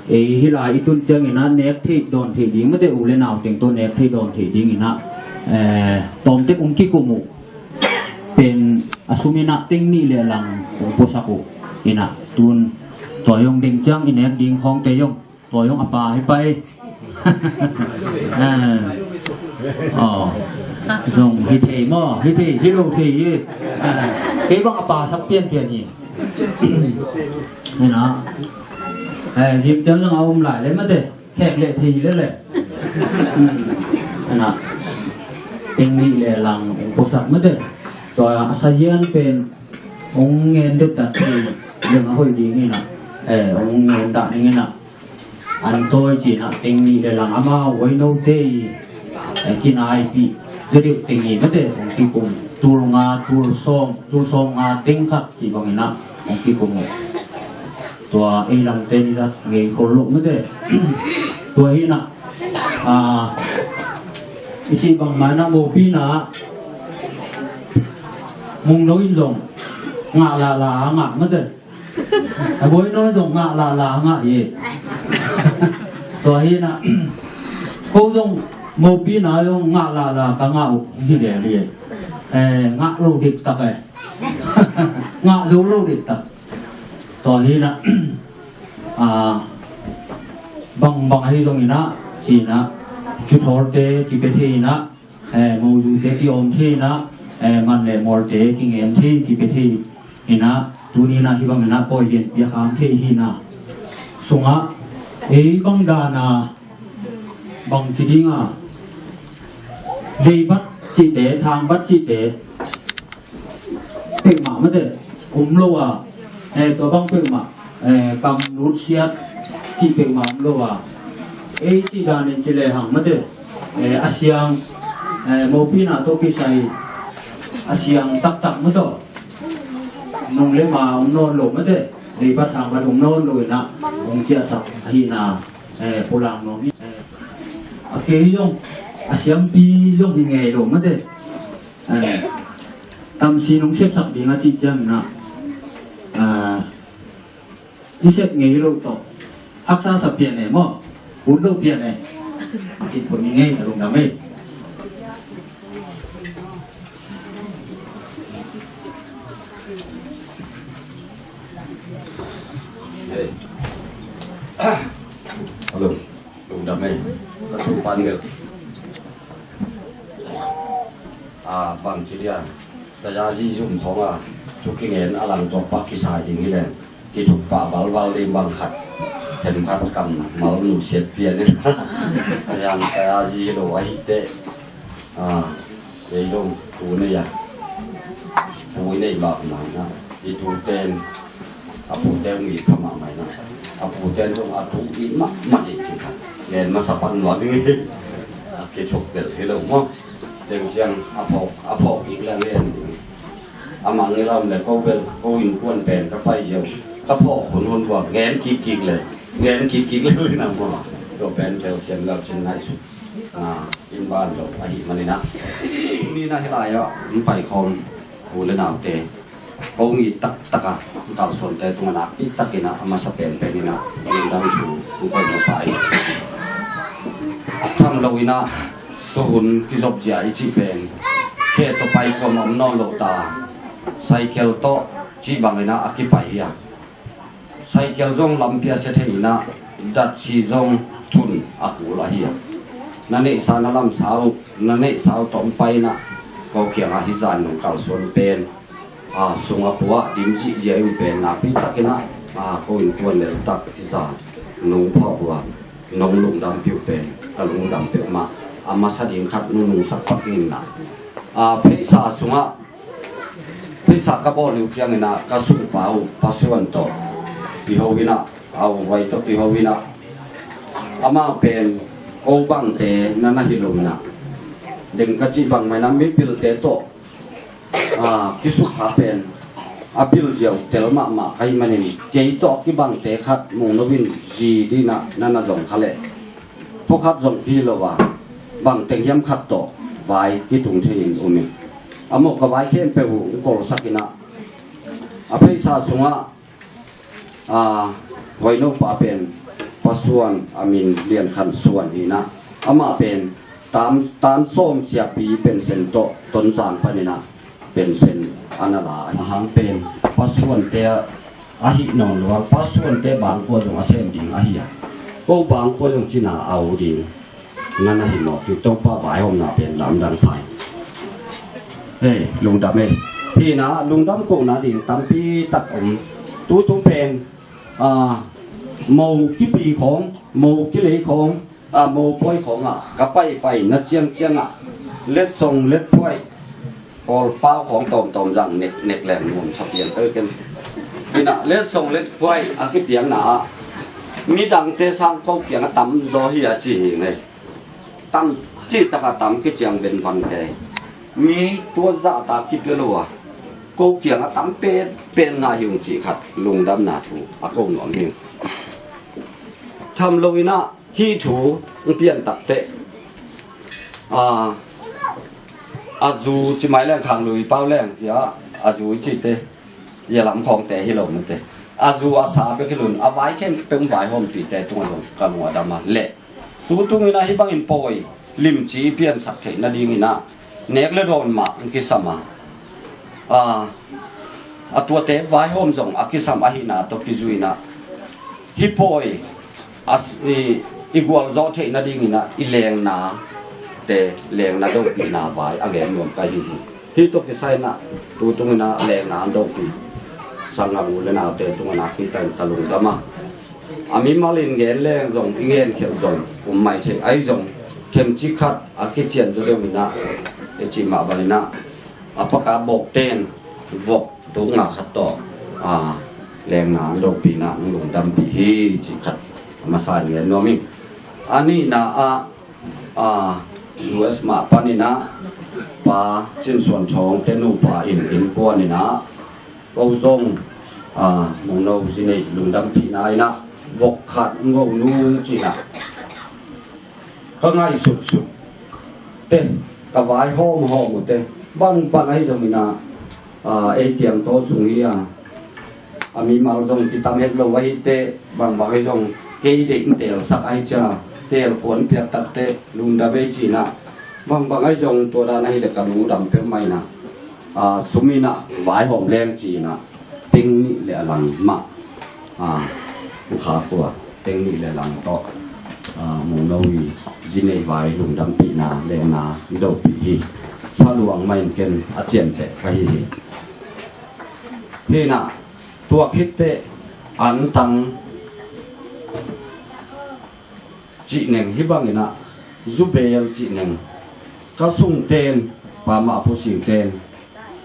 Ei hila i tun ciang ina nek theih dawn theih ding mate, u le nau teng tawh nek theih dawn theih ding ina, tawmtek hong kikum uh pen a sum ina teng nih le lang hong puasak uh ina. Tun tua zong ding ciang i nek ding khawngte zong tua zong a pa hi pai. Zong hi thei maw, hi thei, hi lo thei hi. Kei bang a pa sak pianpian hi. Ina, zim ciang zong a um lai le mate, khek leh thei lele. Ina, teng nih le lang hong puasak mate. Tua a sazian pen hong ngen det dan thei leng a hoih ding ina. Hong ngen dah ding ina. An tawi cina teng nih le lang amau Wainote i kinaipih zaw deuh teng i mate hong kikum, tul nga, tul sawm, tul sawm nga teng khat ci bang ina hong kikum uh. Tua ei lamte ni zat ngei khol loh mate. Tua hi ina, i cih bang ma ina mopina Mungno in zong ngah lala a ngah mate. A Buaino zong ngah lala ngah hi. Tua hi ina, ko zong mopina zong ngah lala ka ngah uh hi lel hi. Ngah lo diktak e. Ngah zo lo diktak. Tua hi ina, bangbang ahi zong ina, ci ina, cuthawlte kipia thei ina, mozute kiawm thei ina, man le mualte kingen thei, kipia thei ina, tuni ina hih bang ina pawi lianpi a kham thei hi ina. Sungah ei bang dana bang ci dinga, leibat cihte, thangbat cihte peuhmah mate um lo a, tua bang peuhmah, kam nutsiat cih peuhmah um lo a, ei cih danin ci lehang mate, a siang, mopina tawh kisai a siang taktak mate, nung le ma um nawn lo mate, leibat thangbat um nawn lo ina hong ciahsak ahi ina, pulang nuam hi. A kei zong a siampi zong hi ngei lo mate. Tamsi nong sepsak ding a cih ciang ina, i sep ngei lo tawh haksa sa pian e maw, hun lo pian e. Kit phun ngei, a lungdam e. Hello. Lungdam e. Ka sung pan bel, a, bang ci dia, tayazi zum khong a, thu kingen a lang tawh pak kisai ding hi leng, kithuk pah valval ding bang khat, themkhat kammal nusiat pian in. Yang tayazi lo ahi teh, a, ei zong tu nei a, tu i nei bak nang na, i tu ten a pute hong it pha mahmah ina, a pute zong a tu it mahmah hi ci kha. Ngen masa pan nuam ding hi. A kithuk bel hi lo maw. Teng ciang a phawk, a phawk kik leng ngen ding. Amah ngilam le ko bel, ko innkuan pen ka pai ziau, ka phawk hunhun vua ngen kikkik le, ngen kikkik le ina maw. Tua pen telsiam le cin ngaihsut inn ban lo ahih manin ah, tuni in ah hih lai-ah hong paikhawm u le naute, hong it taktak a, kalsuante tungah nakpi takin ah a masa penpen in ah lungdam thu hong koih masa hi. Tham lo in ah tuhun kizop zia i cih pen, khe tawh paikhawm a om nawn lo ta, cycle tawh cih bangin ah a kipai hi a. Cycle zong lampi a sia thei in ah, datsi zong thun a kul ahi a. Na neihsa na lamsa uh, na neihsa uh tawh hong pai in ah, ko kiangah hih zan nong kalsuan pen, a, sung a pua dim zihziah in pen nakpi takin ah, a, ko innkuan leltak hih zan nong phawk uh a, nong lungdampih uh pen ka lungdam peuhmah. A masa ding khat nunungsak pak in ah, a, pheisa sungah pheisa ka bawl uh ciangin ah ka sungpa uh Pa Suan tawh kiho in ah, a, huai tawh kiho in ah, amah pen ko bangte na na hi lo in ah, deng ka cih bang mah in ah mipilte tawh, a, kisukha pen a bil ziau tel mahmah ka hih manin kei tawh kibangte khat Mungno in zi ding in ah na na zong kha leh, pawlkhat zong kihih lo a, bangteng hiam khat tawh vai kitung thei in um ing. A mawh ka vai khempeuh uh hong kolsak in ah, a pheisa sungah, a, huai nopa pen Pa Suan, a min Lian Khan Suan hi in ah, amah pen tan, tan sawm siapi pension tawh Tonzang panin ah pension a na la a hang pen Pa Suante a, ahih nawn lo a, Pa Suante bangkua zong a sem ding ahi a, ko bangkua zong cina a au ding na na hi mawk hi. Topa vaihawmna pen lamdang sa hi. Hei, lungdam ei. Hi in ah lungdam kohna ding tampi tak om. Tutung pen, a, mo kipi khawng, mo kilei khawng, a, mopawi khawngah ka paipai na ciangciangah letsong letphuai, kawlpau khawng tawmtawm zang nek, nek leng nuam sa pian tawh ken. Hi in ah letsong letphuai a kipiakna ah midangte sang ko kiangah tamzaw hi a ci hi ngei. Tam cihtakah tam kiciang venvan kei. Mi tua zahtak kipia lo a, ko kiangah tam penpen ngah hi ung cih khat lungdamna thu a ko nuam hi. Tham lo in ah hih thu hong pian takteh, a, a zu ci mai leng, Khang Lui Pau leng ci a, a zu i cihte, Yalam khawngte hi lo mate. A zu a sa bek hi lo in a vai khempeuh vaihawmpihte tungah zong ka lung a dam a, leh tutung in ah hih bangin pawi limci i piansak theih nading in ah nek le dawn mah hong kisam a, a, a tuate vaihawm zong a kisam ahihna tawh kizui in ah hih pawi a s-, i, i gualzawh theih nading in ah i lengnate, lengna dopihna vai a gen nuam ka hi hi. Hih tawh kisai in ah tutung in ah lengna an dopih sanggam u le naute tungah nakpi takin ka lungdam a, a mimal in gen leng zong i ngenkhialh zong um mai thei ahi zong, khemci khat a kician zaw deuh in ah i cih mah bang in ah a paka bawkten vok tuk nga khat tawh, a, lengna an dopihna hong lungdampih hi cih khat a masa in gen nuam ing. A nihna ah, a, U S mah panin ah Pa Cin Suan Thawng te nupa in innkuan in ah ko zong, a, Mungno zi neih lungdampihna in ah vok khat hong ko nu ci in ah ka ngaihsutsut te, ka vaihawmhawm uh te, bangbang ahi zong in ah, a, ei kiang tawh sung hi a, a mimal zong kitam het lo ahi teh, bangbang ahi zong kei deih in teelsak ahi cia, teelkhuan piak takteh lungdam ei ci in ah, bangbang ahi zong tua dan ahi leh ka lungdam peuhmah in ah, a, sum in ah vaihawm leng ci in ah teng nih le a lang mah, a, hong khak uh a, teng nih le lang tawh, a, Mungno i zi neih vai lungdampihna lengna i dopih hi. Sa luang mah in ken a ciamteh ka hi hi. Hi in ah tua khit teh antang cih neng hih bang in ah, zubeel cih neng, ka sungten, Pa Mah Pu Singten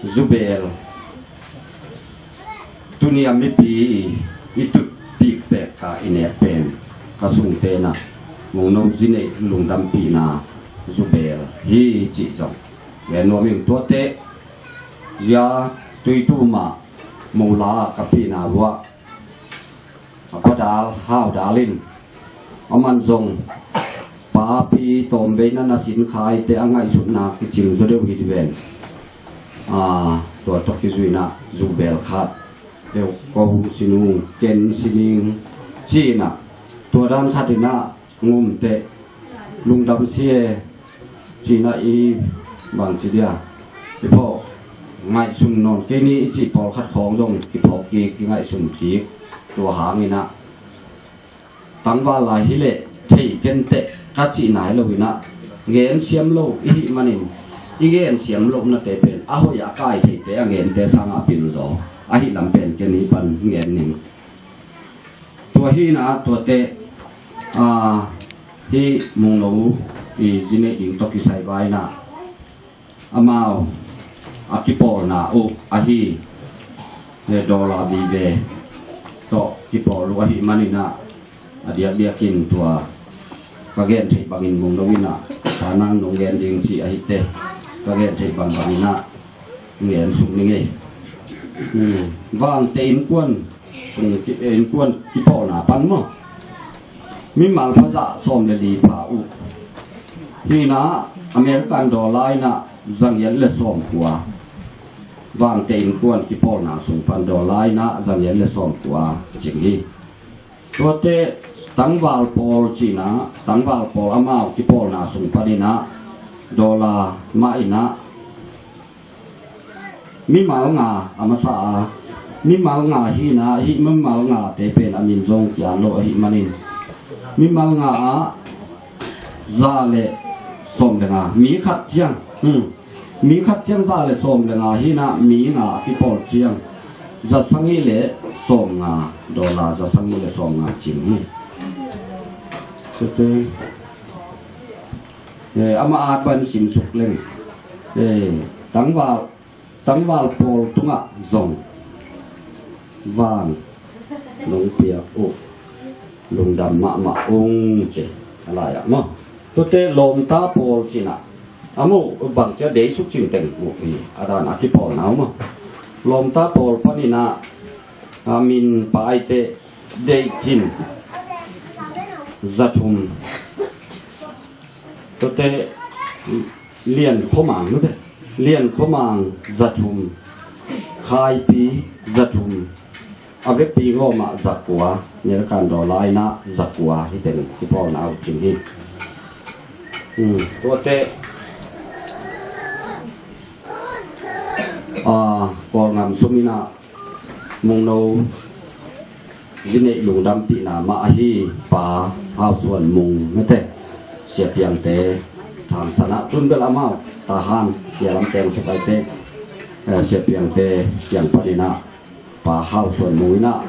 zubeel, tuni a mipi i, i tutpih pek ka i nek pen ka sungten ah Mungno zi neih lungdampihna zubeel hi cih zong gen nuam ing. Tuate zia tuitu mah Mula ka pihna uh ah a pa Dal, Hau Dal in, aman zong papi tawmvei na na sin kha hi teh a ngaihsutna kicing zaw deuh hi dih ven. A, tua tawh kizui in ah zubeel khat deuh ko sin ung, ken sin ing ci in ah, tua dan khat in ah ngum teh lungdam si e ci in ah i bangci dia i phawk ngaihsun nawn kei ni i cih pawlkhat khawng zong kiphawk kik, kingaihsun kik. Tua hang in ah tangval lai hi leh thei ken teh ka cihna hi lo in ah, ngen siam lo i hih manin, i ngen siam lohnate pen a hoih a kai theite a ngente sangah pil zaw ahih lam pen ken hih pan ngen ning. Tua hi-in ah tuate, ah, hih Mungno i zi neih ding tawh kisai vai-in ah amau a kipawlna uh ahi, eh, dollar vive tawh kipawl uh ahih manin ah, a diakdiakin tua ka gen theih bangin Mungno in ah, tha nang nong gen ding ci ahih teh, ka gen theih bangbangin ah ngen suk ning ei. Hmm. Vangte innkuan sung ki-, eh, innkuan kipawlna pan maw, mimal pha za sawm le li pha uh. Hi-in ah American dollar in ah za giat le sawm kua. Vangte innkuan kipawlna sung pan dollar in ah za giat le sawm kua cing hi. Tuate tangval pawl ci-in ah, tangval pawl amau kipawlna sung panin ah dollar mah in ah mimal nga a masa a, mimal nga hi-in ah, hih mimal ngate pen a min zong kiam lo ahih manin, mimal nga ah za le sawm le nga, mi khat ciang, hmm, mi khat ciang za le sawm le nga hi-in ah, mi nga a kipawl ciang za sagih le sawm nga, dollar za sagih le sawm nga cing hi. Tete, eh, amah at ban sim suk leng, eh, tangval, tangval pawl tungah zong vang nong piak uh lungdam mahmah ung ci a lai-ah maw. Tuate lawmta pawl ci-in ah, a muh bang cia dei suk cing teng muh hi, a dan a kipawlna uh maw. Lawmta pawl panin ah, a min pa ai teh Deih Cin, za thum. Tuate Lian Khua Mang, tuate Lian Khua Mang za thum, Khai Pi za thum, a vekpi ngawmah za kua, American dollar in ah za kua, hih teng kipawlna uh cing hi. Hmm, tuate, ah, Kawlgam sum in ah Mungno zi neih lungdampihna mah ahi Pa Hau Suan Mung, mete, Sia Piangte, Thang San ah, tun bel amau Tahan, Sia Lam Teng Sep ai teh, eh, Sia Piangte kiang panin ah Pa Hau Suan Mung in ah,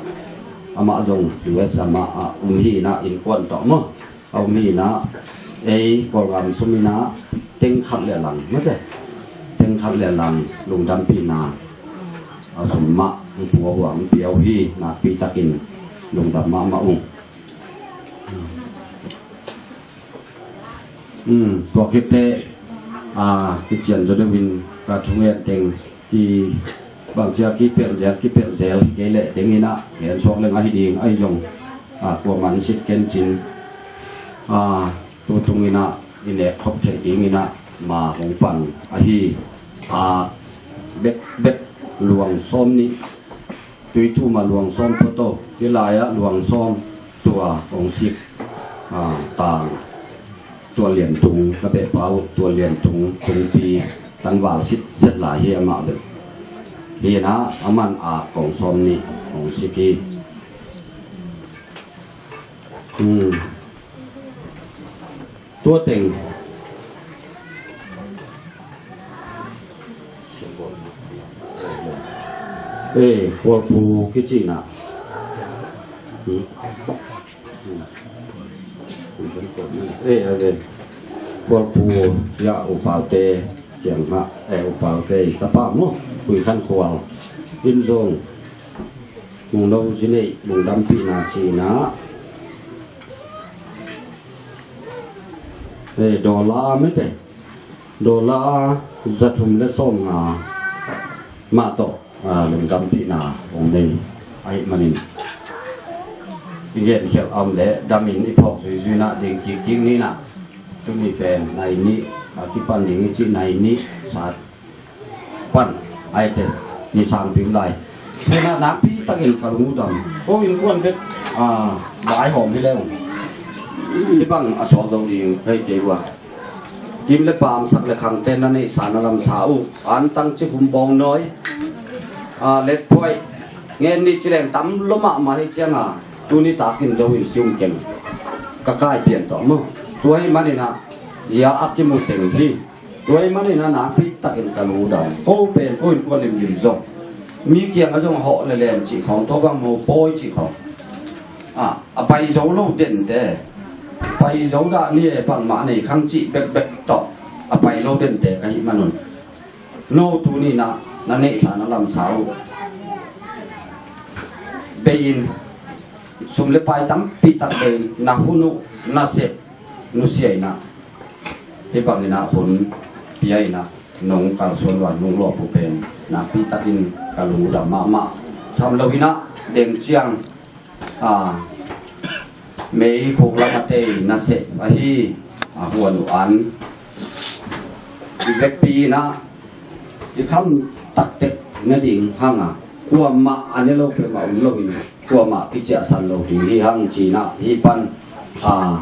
amah zong U S amah ah um hi-in ah, innkuan tawh maw, a um hi-in ah, ei Kawlgam sum in ah teng khat le lang, mete, teng khat le lang lungdampihna a sum mah hong pua uh a, hong pia uh hi. Nakpi takin lungdam mahmah ung. Hmm, tua khit teh, ah, kician zaw deuhin ka thungen teng, ki bangcia kipelh zel, kipelh zel kei leh teng in ah, gen suak leng ahi ding, ahi zong, ah, kuaman sit ken cin, ah, tu tung in ah i nek khop theih ding in ah ma hong pan ahi, ah, bekbek luang sawm nih, Tuithum ah luang sawm photo, hih lai-ah luang sawm, tua hong sik, ah, tang, tua liantung, ka beh pau, tua liantung, tungpi, tangval sit zet lai hi amah bel. Hi-in ah, aman ak kong sawm nih hong sik hi. Hmm. Tua teng. Eh, Khualpu kici na. Hmm. Eh, a zen. Khualpu ya U Paute kiang mah, eh, U Paute tapa maw, Hui Khan Khual in zong Mungno zi neih lungdampihna ci-in ah, eh, dollar a mite, dollar za thum le sawm nga mah tawh, ah, lungdampihna hong nei ahih manin, i genkhelh a om leh damin i phawk zuizui na ding kikkik ni na. Tuni pen nai nih a kipan ding i cih nai nih sa pan ai te ni sang pim lai. Tuna nakpi takin ka lungdam. Ko innkuan bek, ah, vai hawm hi leng. Hi bang a suak zo ding kei kei ua. Kim le pam, sak le khangte na neihsa na lamsa uh. Antang ci hum bawng nawi. Ah, let phoih. Ngen ni ci leng tam lo mahmah hi ciang a. Tuni takin zo in kium keng. Ka kai pian tawh maw. Tua hi manin ah. zia a kimu teng hi. Tua ahih manin a nakpi takin ka lungdam. Ko pen ko innkuan limlim zong, mi kiangah zong hawh le len cih khawng, tua bang mopawi cih khawng, a, a pai zo lo dente, pai zo dah ni e, bangmah nei khang cih bekbek tawh a pai lo dente ka hih manun, no tuni-in ah na neihsa na lamsa uh bei-in, sum le pai tampi tak bei-in, na hun uh, na sep, nusia-in ah, hih bangin ah hun pia-in ah nong kalsuan uh a, nong lawp uh pen nakpi takin ka lungdam mahmah. Tham lo-in ah deng ciang, a, mei khuk lam a tei na sep ahi, a, huan uh an i vekpi-in ah, i kham taktek ne ding hang a, kuamah a ne lo peuhmah om lo-in, kuamah kiciahsan lo ding hi hang ci-in ah, hih pan, a,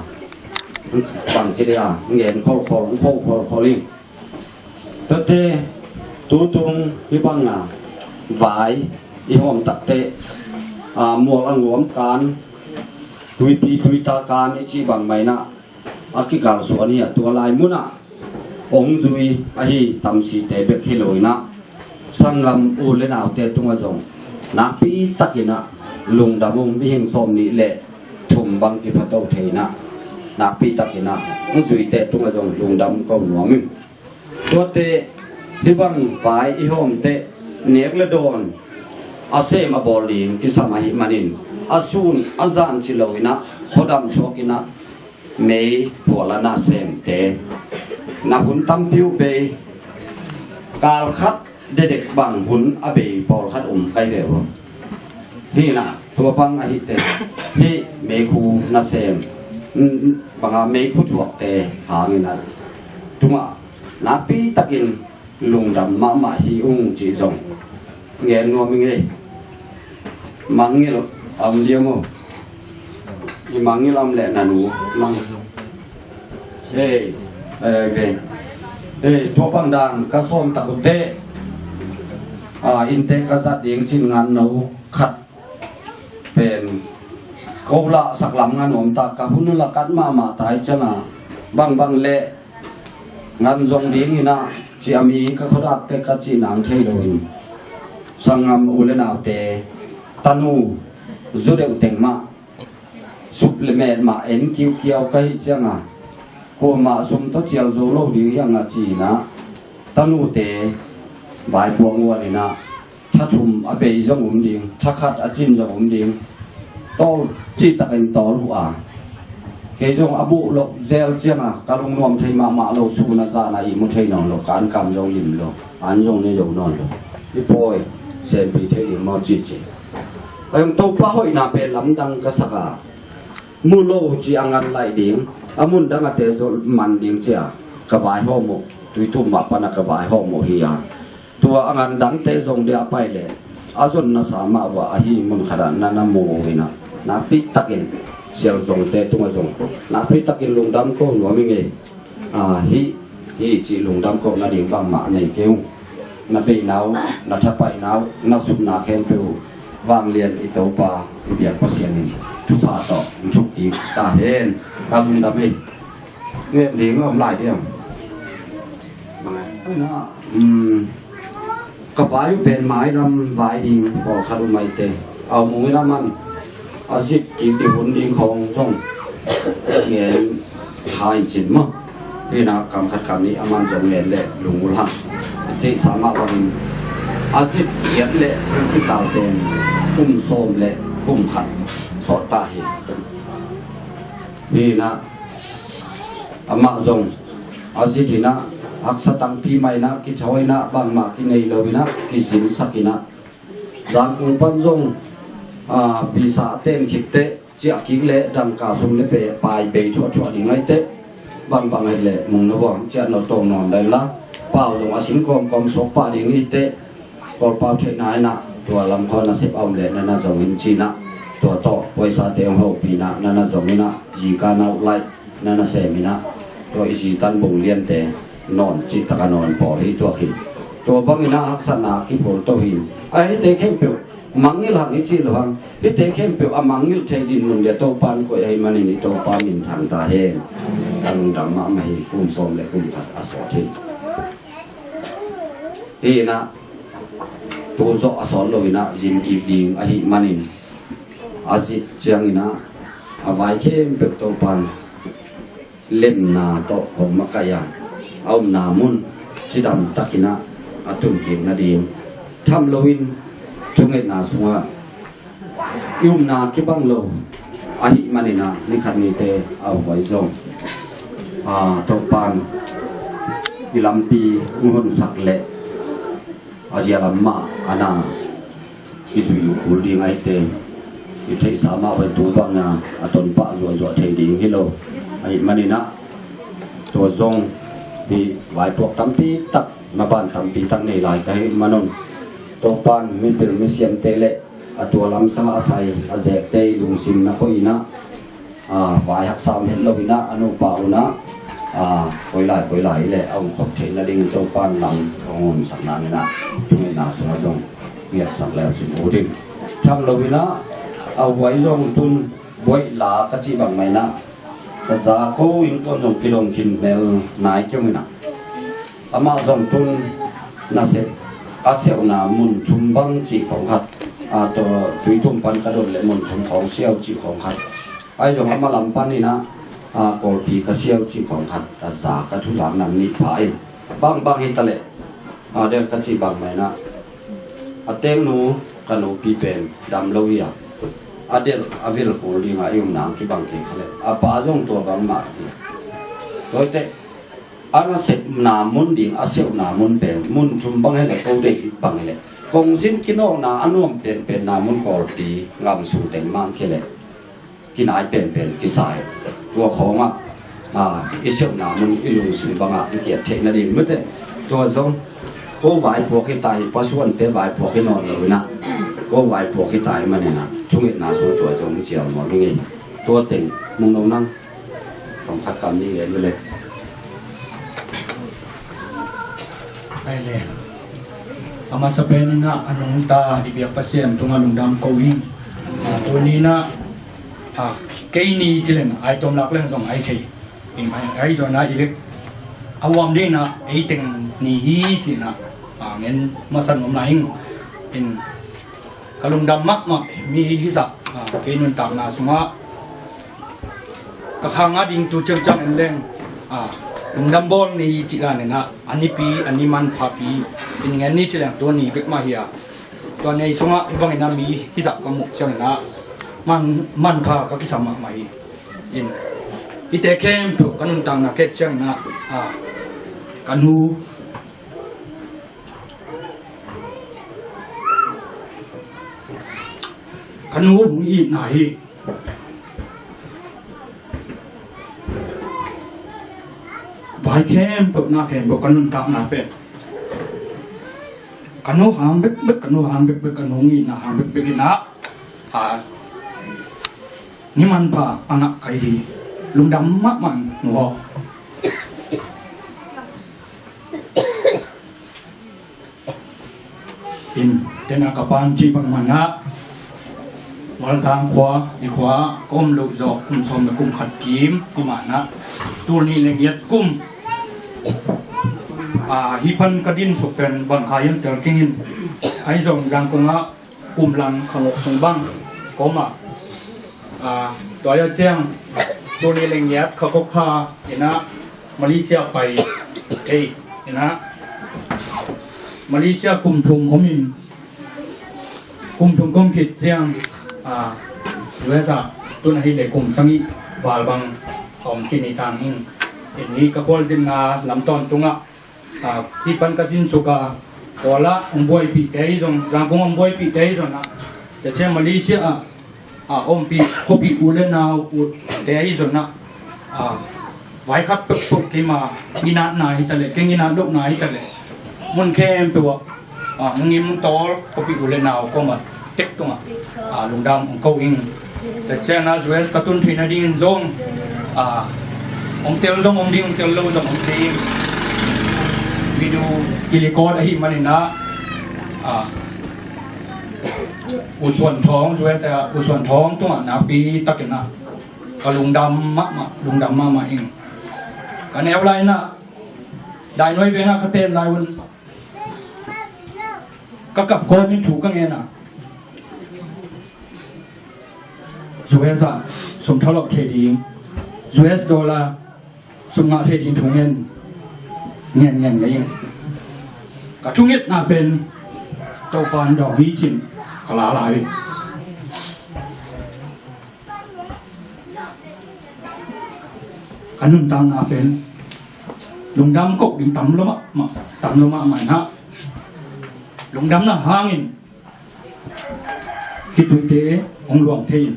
bangci dih a, ngen kholkhol, kho kholkhol hi. Tuate, tutung hih bang a vai i hawm takteh, a, mual a nuam kan, tuipi tuita kan i cih bang mah-in ah a kikalsuan hi a, tua lai munah hong zui ahi tamsite bek hi lo-in ah, sanggam u le naute tungah zong nakpi takin ah lungdam ung. Mihing sawm nih le thum bang kiphato thei-in ah, nakpi takin ah hong zuite tungah zong lungdam ko nuam ing. Tuate, hih bang vai i hawm teh, nek le dawn a sem a bawl ding kisam ahih manin, a sun a zan ci lo-in ah, khuadam thuak-in ah, mei pual a na semte, na hun tampi uh bei, kal khat dedek bang hun a bei pawlkhat om kai ve uh. Hih na, tua bang ahih teh, hih meikhu nasem, mm, bang a meikhu thuakte hangin ah, tungah nakpi takin lungdam mahmah hi ung cih zong ngen nuam ing ei. Mangngilh a om diam aw? I Mangngilh a om leh na nu Mang. Ei, ei, ei, ei, tua bang dan ka sawm tak uh teh, a, innte ka zat ding cin ngan no khat pen ko lah sak lam ngan om ta, ka hun uh la kat mahmah ta hi ciang a, bangbang leh ngan zong ding hi na, ci a mi ka khuadak teh ka cih nang thei lo in, sanggam u le naute, tanu zu deuh teng mah, sup le met mah en kiukiau ka hih ciang a, kuamah sum tawh cial zo lo ding hi hang a ci-in ah, tanute vaipuak uan in ah, tha thum a bei zong om ding, tha khat a cin zong om ding. Tawl cihtakin tawl uh a, kei zong a buh loh zel ciang a, ka lungnuam thei mahmah lo, sun a zan a ihmu thei nawn lo, ka ankam zong lim lo, an zong ne zo nawn lo. I pawi, senpi thei ding maw cihcih. Ka zong Topa hoihna pen lamdang ka sak a, mu lo ci a ngan laih ding, a mun dang a te zo man ding ci a, ka vaihawm uh, tuitum mah pan a ka vaihawm uh hi a. Tua a ngan dangte zong dia pai leh, a zon na sa mah uh a, ahi mun khat ah na na mu uh in ah, nakpi takin sial zongte tungah zong nakpi takin lungdam ko nuam ing ei. A, hih, hih cih lungdam kohna ding bangmah nei kei ung. Na beina uh, na thapaina uh, na supna khempeuh uh, vanglian i Topa i biak Pasian in thupha tawh hong thuk kik ta hen. Ka lungdam ei. Ngen ding om lai diam? Bang e. Na, um, ka vai uh pen mailam vai ding pawlkhat uh maite. Au mung in a man a zit kik ding hun ding khawng zong ngen kha in cin maw. Hi na, kam khat kam nih a man zong ngen leh lungul hang. Cih sa mah bangin a zit kiat leh kum kital pen kum sawm le kum khat sawt ta hi. Hi na, amah zong a zit in ah, haksa tangpi mah in ah, kithawi in ah, bangmah kinei lo in ah, kizinsak in ah, Zangkung pan zong, a, visa a ten kik teh, ciah kik leh dangka sum le pai bei thuahthuah ding ahi teh, bangbang ahi leh mung na vuang ciah nawn tawh nawn lai la, pau zong a sing kawmkawm suak pah ding ahi teh, Kawlpau theihna in ah, tua lam khawng nasep a om leh na na zong in ci-in ah, tua tawh paisate hong hopih in ah, na na zong in ah, zingkal na uh laih na na sem in ah, tua i zi tan bung liante nawn cihtak a nawn pawl hi tuak hi. Tua bang in ah haksatna a kiphul to hi. Ahite khempeuh Mangngilh hang i cih loh hang, hihte khempeuh a mangngilh thei ding mun le Topa'n koih ahih manin i Topa minthang ta hen. Ka lungdam mahmah hi. Kum sawm le kum khat a sawt hi. Hi inah, tu zawh a sawt lo inah zin kik ding ahih manin, a zik ciang inah a vai khempeuh Topa'n lemna tawh hong makaih a, a omna mun cidam tak inah a tun kik nading, tham loin thungetna sungah i omna kibang lo ahih manin ah, ni khat nite a huai zong, a, Topa'n i lampi hong honsak leh a zia lam mah a na i zui uh kul ding ahih teh, i theihsa mah vai tu bang a, a tonpah zuahzuah thei ding hi lo. Ahih manin ah, tua zong hih vaipuak tampi tak, maban tampi tak nei lai ka hih man un, Topa'n mipil misiamte le a tua lamsang a sai a zekte i lungsim na koih inah, a, vai haksa om het lo inah, a nupa unah, a, koi lai koi lai le a hong khop theih nading Topa'n lam hong honsak nang inah, thungetna sungah zong ngetsak le a cin uh ding. Tham lo inah a huai zong tun buaih la ka cih bang mah inah, ka za ko innkuan zong kilawm khin mel nai kei ung inah, amah zong tun nasep a seuhna mun thum bang cih khawng khat, a, tua Tuitum pan ka dot le mun thum khawng siau cih khawng khat, ahi zong amah lam pan inah, a, Kawlpi ka siau cih khawng khat, ka za ka thuzak nam nih pha in, bangbang hi ta leh, a, del ka cih bang mah inah, a tengnu ka nupi pen dam lo hi a, a del a vil kul ding a i omna kibang kei kha leh, a pa zong tua bang mah hi. Tua hi teh, a nasepna mun ding a seuhna mun pen mun thum bang hi leh, ko deih bang hi leh, kongzin kinawkna a nuam penpenna mun Kawlpi gam sung teng mah kei leh, kinai penpen kisa hi. Tua khawngah, a, i seuhna mun i lungsim bangah i kiat theih nading mite. Tua zong ko vaipuak hi ta hi, pasuante vaipuak hi nawn lo inah, ko vaipuak hi ta hi manin ah, thungetna sungah tua zong cial maw ding hi. Tua teng mung no nang, kong khat kam nih gen ve le. Ai le. A masa pen inah a nungta i biak Pasian tungah lungdam ko ing. A, tuni inah, a, kei ni ci leng ai tom lak leng zong ai thei. In ai, ai zong inah i vek a huam ding inah ei teng ni hi ci inah, a, ngen masa nuam lai ing. In ka lungdam mahmah mi hi zah, a, kei nuntakna sungah ka khang a ding tu ciangciang en leng, a, lungdam bawl ni cih dan inah, a nipi, a ni manphapi in ngen ni ci leng tua ni bek mah hi a. Tua ni sungah hih bang inah mi hi zah ka muh ciang inah man, manpha ka kisam mahmah hi. In, hihte khempeuh ka nuntakna ka et ciang inah, a, ka nu, ka nu hong itna hi. Vai khempeuh na khempeuh ka nuntakna pen ka nu hang bekbek, ka nu hang bekbek, ka nu hong itna hang bekbek inah, a, ni manpha a ngah ka hi. Lungdam mahmah nu aw. In, tena ka pan cih bang manah Mualzang khua, i khua ka om loh zawh kum sawm le kum khat kim i manah tul nih le giat kum, a, hih pan ka din suk pen bang kha hiam tel keng in, ahi zong Zangkong ah kum lang kha ngawk sung bang ka om a, a, tua a ciang tul nih le giat kha kok kha inah Malaysia pai ei inah Malaysia kum thum om in, kum thum ka om khit ciang, a, U S a tun ahih leh kum sagih val bang a om khin hi tang ing. In, hih ka khualzinna lam tawntungah, a, hih pan ka zin suk a, Kawl ah hong buaipihte ahi zong, Zangkong hong buaipihte ahi zong ah, tua ciang Malaysia ah, a, ompih khuapih u le nau ute ahi zong ah, a, vai khat peuhpeuh keima nginatna hi ta leh, kei nginat lohna hi ta leh, mun khempeuh ah, a, hong ngim tawl khuapih u le nau kawmah tek tungah, a, lungdam hong ko ing. Tua ciangin ah U S ka tun theih nadingin zong, a, hong tel zong om ding, hong tel lo zong om ding. Video i record ahih manin ah, a, U Suan Thawng, U S A U Suan Thawng tungah nakpi takin ah ka lungdam mahmah, lungdam mahmah ing. Ka neu lai-in ah Dainuai vengah ka ten lai un ka kap kawmin thu ka ngen a, U S ah sum thalawh thei ding, U S dollar sum ngah thei ding thu ngen ngen ngen ngei ing. Ka thungetna pen Topa'n dawng hi ci-in ka la lai. Ka nuntakna pen lungdam koh ding tam lo mahmah, tam lo mahmah in ah, lungdamna hangin khituite hong luang thei in,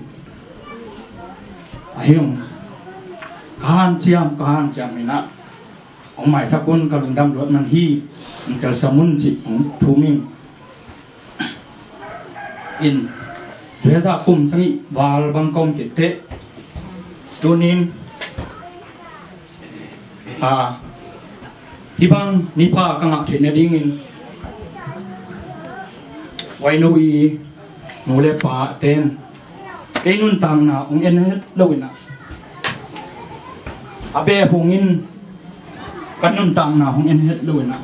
ahi zong ka hanciam, ka hanciam in ah hong maisak un, ka lungdam luat man hi, hong telsiam un cih hong thum ing. In, U S ah kum sagih val bang ka om khit teh, tuni-in, a, hih bang nipha ka ngah theih nadingin Wainu i nu le pate'n kei nuntakna hong en het lo in ah, a beh hong in ka nuntakna hong en het lo in ah,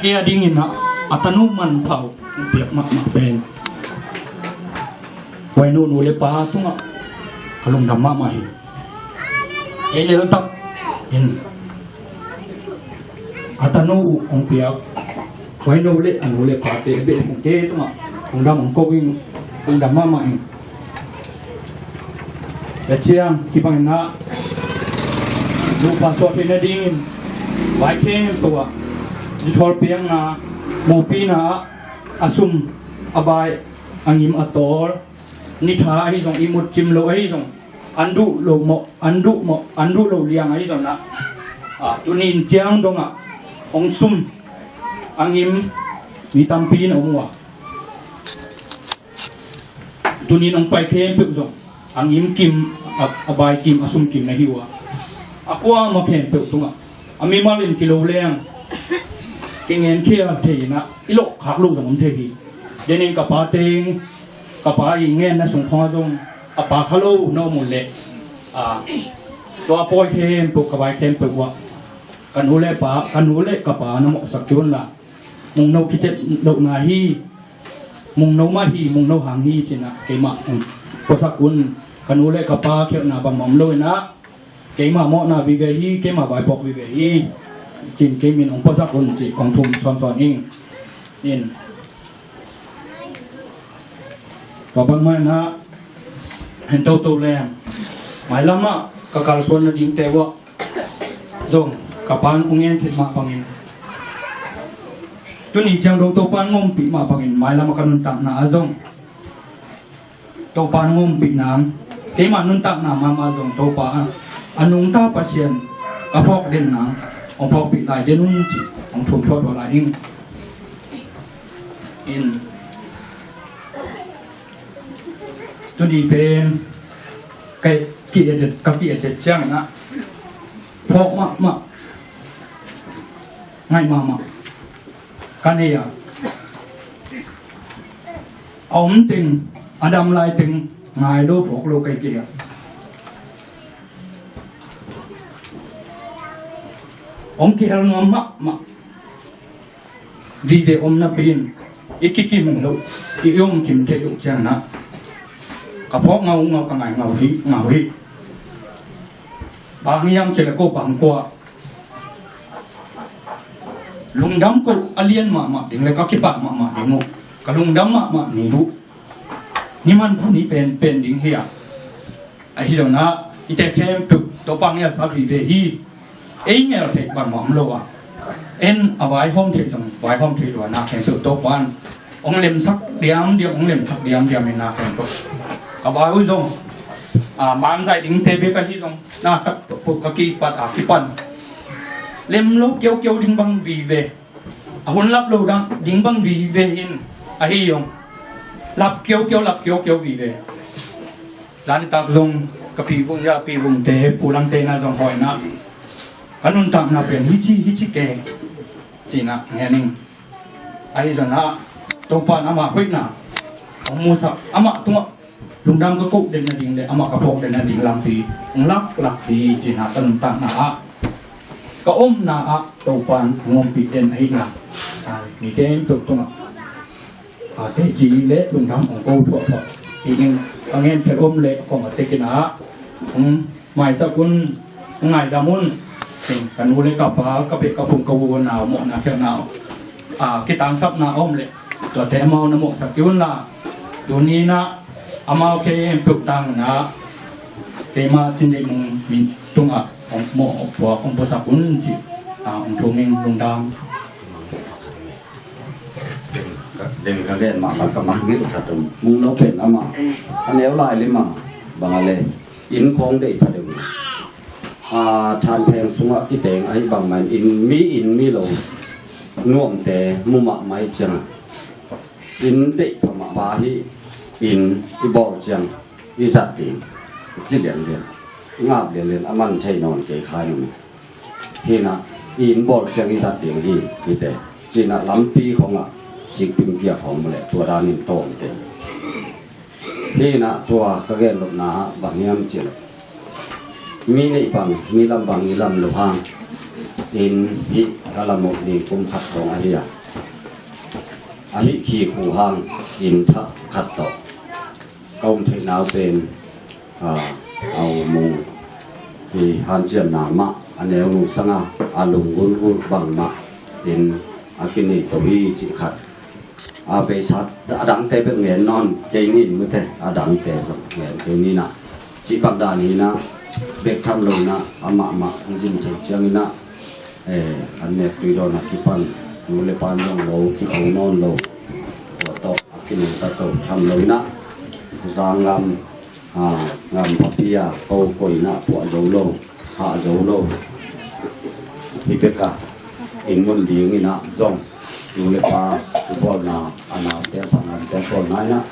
kei a dingin ah a tanu manpha uh hong piak mahmah pen Wainu nu le pa tungah ka lungdam mahmah hi. Kei lel tak in a tanu uh hong piak Wainu le a nu le pate, a beh hong te tungah lungdam hong ko ing, lungdam mahmah ing. Tua ciang hih bangin ah nupa suah theih nadingin vai khempeuh ah, zuthawl piakna, mupina ah a sum, a bai, a ngim, a tawl, ni tha ahi zong, ihmut cim lo ahi zong, an duh lo mawh, an duh mawh, an duh lo liang ahi zong ah, a, tuni-in ciang dongah hong sum, a ngim mi tampi in a om uh a, tuni-in hong pai khempeuh zong a ngim kim, a, a bai kim, a sum kim na hi uh a, a kuamah khempeuh tungah a mimal in kilo leng kingen khia thei in ah, i lawh khak loh zong om thei hi. Denin ka pa teng, ka pa i ngenna sung khawng ah zong a pa kha lo na om uh leh, a, tua pawi khempeuh, ka vai khempeuh uh ah ka nu le pa, ka nu le ka pa na mawhsak kei un la, mungno kiciat lohna hi, mungno mah hi, mungno hang hi ci-in ah keimah hong puaksak un. Ka nu le ka pa khialhna bangmah om lo in ah, keimah mawhna vive hi, keimah vaipuak vive hi, ci-in kei min hong puaksak un ci-in kong thum sawnsawn ing. In, tua bangmah in ah, hen toto leng, mailam ah ka kalsuan nadingte uh ah zong ka pa'n hong ngen khit mah bangin, tuni ciang dong Topa'n hong ompih mah bangin, mailam ah ka nuntakna ah zong Topa'n hong ompih nang, keimah nuntakna mahmah zong Topa a nungta Pasian ka phawk den nang hong phawkpih lai den un ci-in hong thum thuahthuah lai ing. In, tuni pen ka ki-et, ka ki-et ciangin ah phawk mahmah, ngaih mahmah ka nei a, a om teng, a dam lai teng ngai lo, phawk lo ka hi kei a, hong kihel nuam mahmah. Vive om napi-in i kikim loh, i om kim theih loh ciangin ah ka phawk ngaungau, ka ngai ngau hi, ngau hi. Bang hiam cih leh ko bang kua, lungdam koh a lian mahmah ding le ka kipak mahmah ding uh, ka lungdam mahmah ni uh, ni manpha ni penpen ding hi a, ahi zongin ah i tek khempeuh Topa ngelsa vive hi. Ei ngel theih bangmah om lo a, en a vaihawm theih zong vaihawm theih lo a, na khempeuh Topa'n hong lemsak diamdiam, hong lemsak diamdiam in na khempeuh. Ka vai uh zong, a, manzai dingte bek ahi zong, na khat ka kipat a kipan lem lo kiaukiau ding bang vive, a hun lap lo dang ding bang vive in, ahi zong lap kiaukiau, lap kiaukiau vive. Zan nitak zong ka pi Vung ya, pi Vungte, pu Langte na zong hawina, ka nuntakna pen hici, hici kei ci-in ah ngen ing. Ahi zongin ah Topa'n ama hoihna hong musak, amah tungah lungdam ka koh den nading le amah ka phawk den nading lampi hong laklak hi, cihna ka nuntakna ah, ka omna ah Topa in hong ompih den ahihna, a, mi khempeuh tungah, a, teci le lungdam hong ko thuah thuah hi ing. Ka ngen phel om le kong a tekin ah, um, maisak un, ngaidam un. Ka nu le ka pa, ka beh ka phung, ka u nau, mawhna khialhna, a, kitangsapna a om leh tuate amau na mawhsak kei un la, tuni in ah amau khempeuh tang in ah keima Cin Deih Mung min tungah hong mawh, hong puak, hong puasak un cih, a, hong thum ing. Lungdam. Ding ka gen mahmah ka mangngilh khat om. Mungno pen amah a neu lai lim a, bang a le inn khawng deih pha deuh. A, thanpheng sungah kiteng ahi bangmah in, inn mi, inn mi lo nuamte mu mahmah ih ciangah, inn deih pha mahmah hi. Inn i bawl ciang i zat ding, ci lianlian, ngap lianlian, a man thei nawn kei khai nung. Hi in ah, inn bawl ciang i zat ding hi, hite, ci in ah lampi khawngah sikping piak khawng mu leh tua danin tawm te. Hi in ah tua ka gen lohna ah bang hiam cih leh, mi neih bang, mi lam bang i lam loh hang, inn hih ka lam uh ni kum khat khawng ahi a, ahi khi khu hang, inn thak khat tawh ka um theihna uh pen, a, a um ung. Hi hanciamna mah, a neu nungsang a, a lunggun uh bang mah in a kinei to hi cih khat. A, beisa a dangte bek ngen nawn kei ni, mute, a dangte zong ngen kei ni in ah, cih bang dan hi in ah, bek tham lo in ah, amah mah hong zin thei ciangin ah, eh, an nek tui dawn a kipan, nu le pa zong lo, kiho nawn lo, tua tawh a kinungta to tham lo in ah, zang ngam, a, ngam phapi a, ko koih in ah puah zo lo, hah zo lo. Hi bek a, inn mun ding in ah zong, nu le pa, tu bawlna, a naute, a sanggamte bawlna in ah,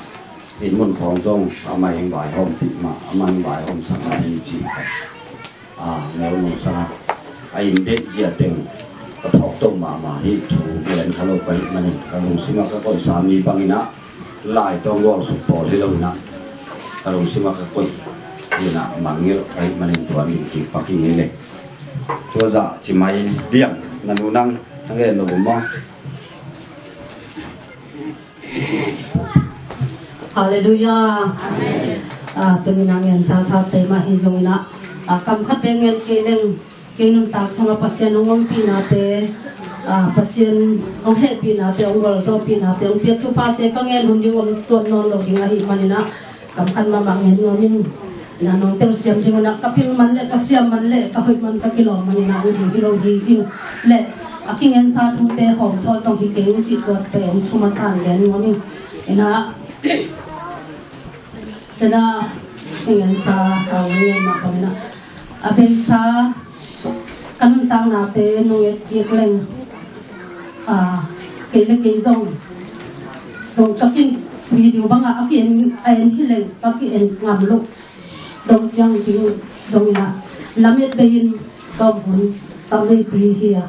inn mun khawng zong, amah in vaihawm pih mah, amah in vaihawm sak mah hi ci. A, neu nungsang a, a inn deih zia teng ka phawk to mahmah hi. Thu gen kha lo ka hih manin, ka lungsim ah ka koihsa mi bang in ah, lai tawng gual suk pawl hi lo in ah, ka lungsim ah ka koih hi in ah, mangngilh ka hih manin tua ning kik pak hi ngei le. Tua zah ci mai diam, na nu nang, na gen lo maw? Halleluiah. Amen. A, tuni in ah ngen sasa te mah hi zongin ah, a, kam khat te ngen kei leng, kei nuntak sungah Pasian hong ompihnate, a, Pasian hong hehpihnate, hong gualzawhpihnate, hong piak thuphate ka ngen hun ding om tuan nawn lo ding ahih manin ah, kam khat mahmah ngen nuam ing. Na nong telsiam ding un ah, ka pil man le, ka siam man le, ka hoih man, ka kilawm man in ah, uh ding hi lo hi ing. Le a kingensa thute hawm thawh zong hi keng cih tuate hong thum a san gen nuam ing. In ah, in ah, kingensa, a, ngen mah bang in ah, a beisa ka nuntaknate nong et kik leng, a, kei le kei zong, zong ka ki, video bangah a ki-en, a en hi leng ka ki-en ngam loh. Dong ciang ding dong in ah, lamet bei in ka hun tam veipi hi a,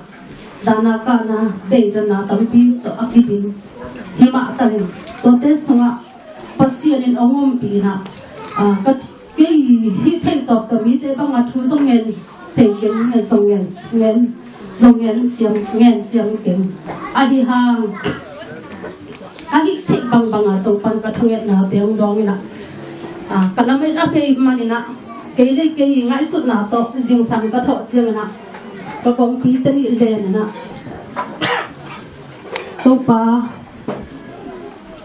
dahna kahna bei dahna tampi tawh a kidim. Hi mah taleng, tuate sungah Pasian in hong ompih in ah, a, ka, kei hih theih tawp tawh mite bangah thu zong ngen thei keng, ngen zong ngen, ngen zong ngen siam, ngen siam keng. Ahi hang, a hih theih bangbang a Topan ka thungetnate hong dawng in ah, a, ka lamet a bei man in ah, kei le kei ngaihsutna tawh zingsang ka thawh ciangin ah, ka kongpite nih len in ah, Topa,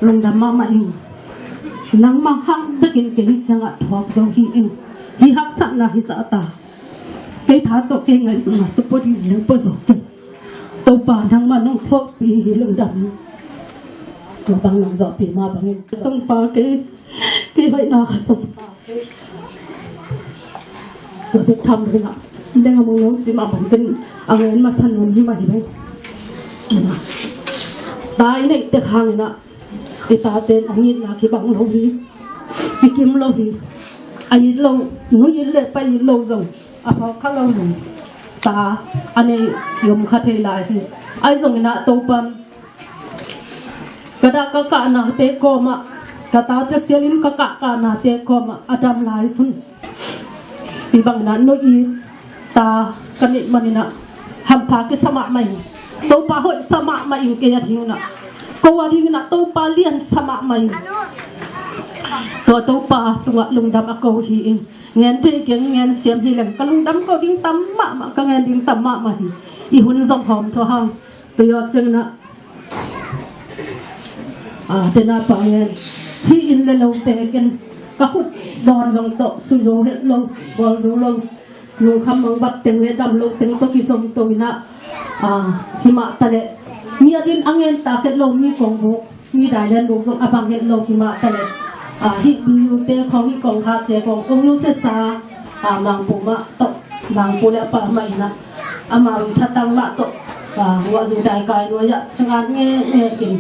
lungdam mahmah ing. Nangmah hang bekin kei hih ciangah thuak zo hi ing. Hih haksatna hi sa ta. Kei tha tawh kei ngaihsutna tawh pua ding leng pua zo kei. Topa, nangmah nong thuakpih hi, lungdam. Tua bang nong zawhpih mah bangin Sangpa, kei, kei hoihna kha Sangpa. Tua bek tham lo in ah, leng a mong nong cih mah bangin a ngen masa nuam hi mah hi lo. Ta i neih tek hangin ah, i tate in a itna kibang lo hi. Kikim lo hi. A it lo, nu it le pa it lo zong a phawk kha lo hi. Ta a nei i om kha thei lai hi. Ahi zongin ah Topan, ka dah ka kahnate kawmah Ka tate sialin ka kahkahnate kawmah a dam lai sun. Hih bangin ah no it ta ka neih manin ah hampha kisa mahmah ing. Topa hoihsa mahmah ing kei a dingin ah. Ko a dingin ah Topa liansa mahmah ing. Tua Topa tungah lungdam a ko hi ing. Ngen thei keng, ngen siam hi leng ka lungdam ko ding tam mahmah, ka ngen ding tam mahmah hi. I hun zong hawm thua hang. Tua ciangin ah, ah, tena pa ngen. Hih inn le lote ken ka khut dawn zong tawh sui zo het lo, bawl zo lo. Lungkham mangbat teng le dam lo teng tawh kizom to in ah, ah, himah taleh mi a din a ngen ta het lo, mi kong buk, mi dai len buk zong a bang het lo himah taleh, ah, hih biute khong, hih kongkhakte khong ong lusesa, ah, Mangpu mah tawh, Mangpu le a pa mah in ah, amau i thatang mah tawh, ah, Guahzu daikai nuai ah sangat nge nge kin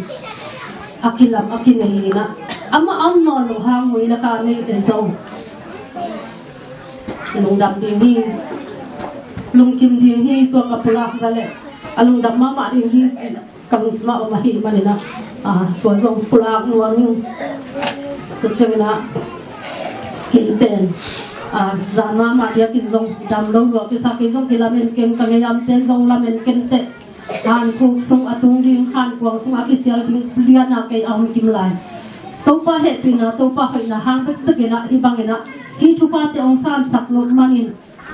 a kilam a kinei in ah, amah a om nawn lo hang mui le ka nei te zo. Lungdam ding hi, lungkim ding hi, tua ka pulak za leh a lungdam mahmah ding hi cih ka lungsim ah om ahih manin ah, ah, tua zong pulak nuam ing. Tua ciangin ah kei pen, ah, zan mahmah ding a kin zong dam lo lua kisa, kei zong kilamen keng, ka ngeiamten zong lamen kenteh. Hankuk sung a tung ding, hankuang sung a kisial ding lian a kei a om kim lai. Topa hehpihna, Topa hoihna hang bekbek in ah, hih bangin ah hih thuphate ong sansak lo manin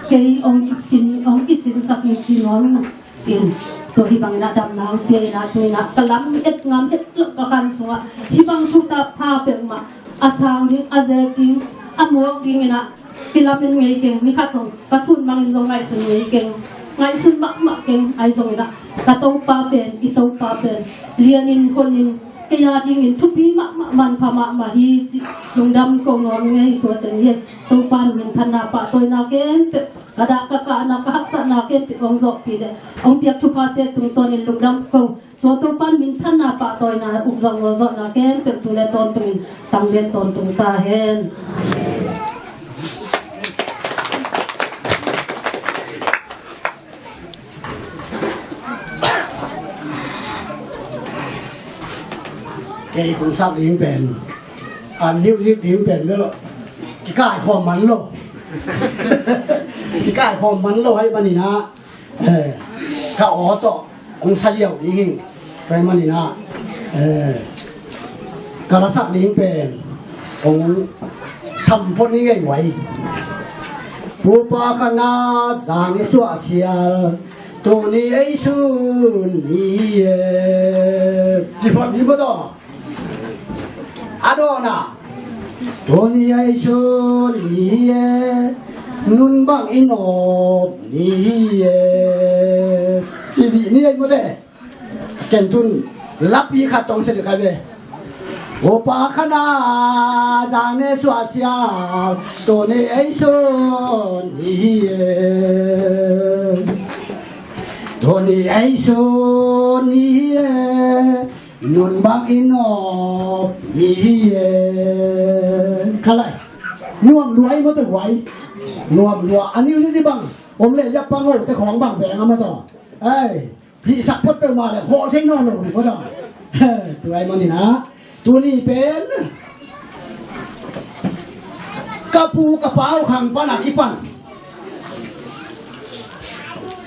kei ong kisin, ong kisinsak hi ci nuam ing. Tua hih bangin ah damna ong pia in ah, tu in ah ka lam et ngam het lo ka khan sungah hih bang thu tapa peuhmah a sang ding, a zek ding, a muak dingin ah kilamen ngei keng. Ni khat zong ka sun mangin zong ngaihsun ngei keng, ngaihsun mahmah keng. Ahi zongin ah ka Topa pen, i Topa pen lianin, hoihin, kei a dingin thupi mahmah, manpha mahmah hi cih lungdam ko nuam ing. Hih tua teng hi. Topa in minthanna, pahtawina khempeuh, ka dah ka kahna, ka haksatna khempeuh ong zawhpih leh ong piak thuphate tungtawnin lungdam ko. Tua Topa in minthanna, pahtawina, ukzawh, ngolzawhna khempeuh tu le tawntungin tang le tawntung ta hen. Kei kong sak ding pen, a, music ding pen bel kikaikhawm man lo. Kikaikhawm man lo ahih manin ah, eh, ka aw tawh ong sa liau ding hi. Tua ahih manin ah, eh, ka lasak ding pen ong sam phot ni ngei uai. Pu Pa Khan a zang ni suah sial, tuni ei sun ni e. Ci phot ni maw taw. A dawnah, tuni ei sun ni e, nun bang i nawp ni e. Ci dih ni ei maw te. Ken tun lapi khat tong sia dih ka ve. Pu Pa Khan a zang ni suah sial, tuni ei sun ni e. Tuni ei sun ni e. Nun bang i nawp ni hi e. Khalai. Nuam lua i maw te uai. Nuam lua. A niu ni bang om le ya pang o te khawng bang beng a maw taw. Ai, hih sak phot peuhmah le khawh thei nawn lo ni maw taw. Tua ahih manin ah, tuni pen ka pu ka pau khang pan a kipan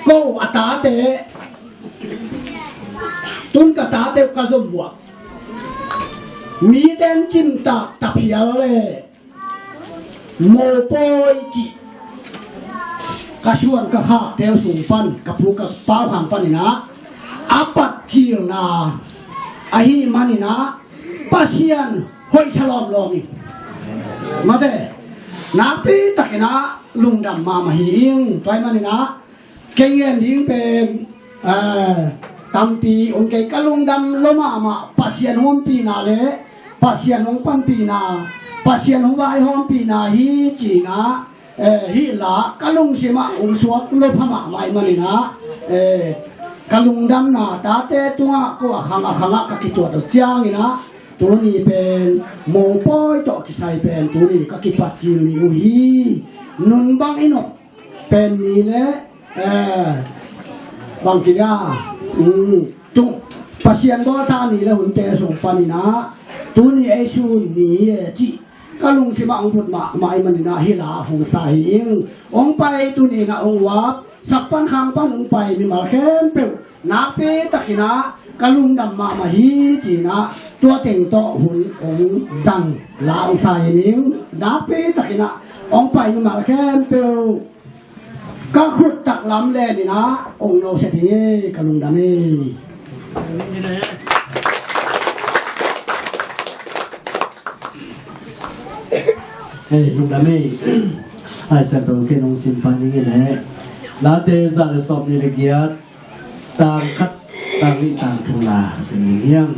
ko a tate, tun ka tate uh ka zom uh ah, mite in cimtak ta phial le mopawi cih ka suan ka khakte uh sung pan, ka pu ka pau khang panin ah a patcilna ahih manin ah Pasian hoihsa lawmlawm hi. Mate, nakpi takin ah lungdam mahmah hi ing. Tua ahih manin ah kei ngen ding pen, eh, tampi om kei, ka lungdam lua mahmah, Pasian hong ompihna le Pasian hong panpihna, Pasian hong vaihawmpihna hi ci-in ah, eh, hih la ka lungsim ah hong suak lua pha mahmah ahih manin ah, eh, ka lungdamna tate tungah ko a khang a khang ah ka kituat uh ciangin ah, tuni pen mopawi tawh kisai pen tuni ka kipatcil ni uh hi. Nun bang i nawp pen ni le, eh, bangci dia, um, tung, Pasian dawlsa ni le hunte sung panin ah, Tuni ei sun ni e cih ka lungsim ah hong put mahmah ahih manin ah hih la hong sa hi ing. Hong pai tuni in ah hong uap, sak pan khang pan hong pai mimal khempeuh nakpi takin ah ka lungdam mahmah hi ci-in ah tua teng tawh hun hong zang la hong sa hi ing. Nakpi takin ah hong pai mimal khempeuh ka khut taklam len in ah hong nusia ding hi, ka lungdam hi. Hei, lungdam hi. Ai, siangtho ken hong sim pan ning hi leh. Late za le sawmnih le giat, tang khat, tang nih, tang thum la sim ning hi hang.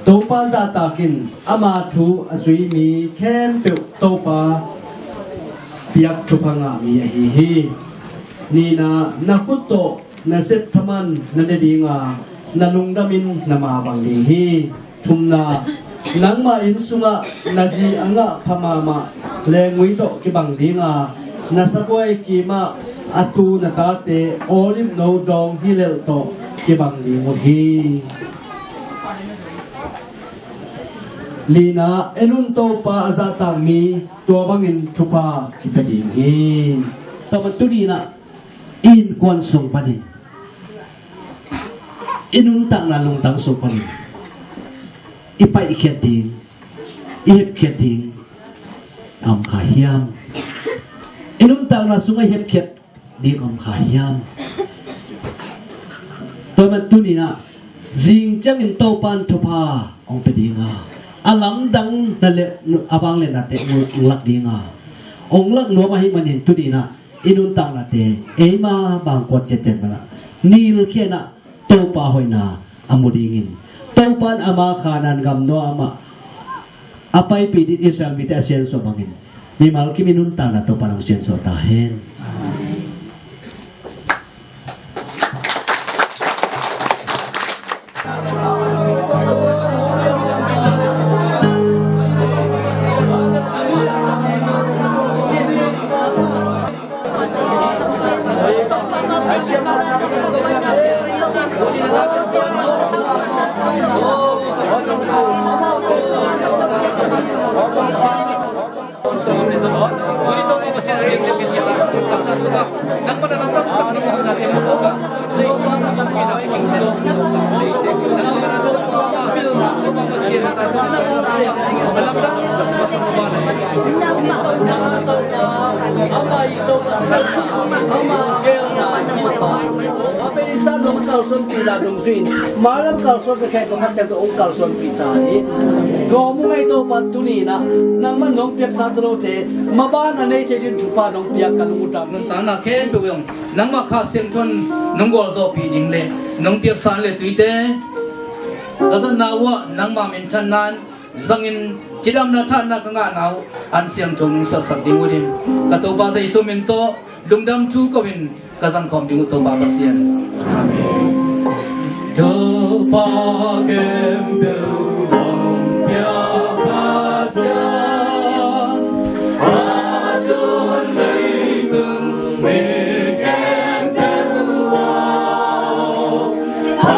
Topa zahtak in ama thu a zui mi khempeuh Topa piak thupha ngah mi ahi hi. Nihna, na khut tawh na sep thaman na ne ding a, na lungdam in na mabang ding hi. Thumna, nangmah inn sungah na zi a ngah pha mahmah leenggui tawh kibang ding a, na sabuai kim ah a tu na tate olive no dawng hi lel tawh kibang ding uh hi. Lina, en un, Topa a zahtak mi tua bangin thupha kipia ding hi. Tua man tuni in ah i innkuan sung panin, i nuntakna lungtang sung panin i paihkhiat ding, i hepkhiat ding a om kha hiam? I nuntakna sungah i hepkhiat ding a om kha hiam? Tua man tuni in ah zing ciangin Topa in thupha hong pia ding a, a lamdang na le a vangliatnate hong lak ding a, hong lak nuam ahih manin tuni in ah i nuntaknate eima bang kuat ciatciat man ah nilkhia in ah Topa hoihna a mu dingin, Topa in ama Kanaan gam Noah mah a paipih ding Israel mite a siansuah bangin mimal kim i nuntakna Topa in hong siansuah ta hen. Ama i Topa siatna, ama geelna, Topa. Ama pen i san lo kalsuanpihna dong zui in, mailam kalsuan pia khempeuh Kha Siangtho hong kalsuanpih ta in. Gawm ung ei Topa, tuni in ah nangman nong piaksa talote maban a nei thei ding thupha nong piak ka lung uh dam. Nuntakna khempeuh ah nangmah Kha Siangtho in nong gualzawhpih ding le nong piaksa le tuite ka zatna uh ah nangma minthanna in zangin cidamna thahatna ka ngahna uh an siangtho nong suahsak ding uh in, ka Topa Jesu min tawh lungdam thu ko-in ka zangkhawm ding uh Topa Pasian. Amen. Topa khempeuh hong piak Pasian, a tun leitung mi khempeuh ah, a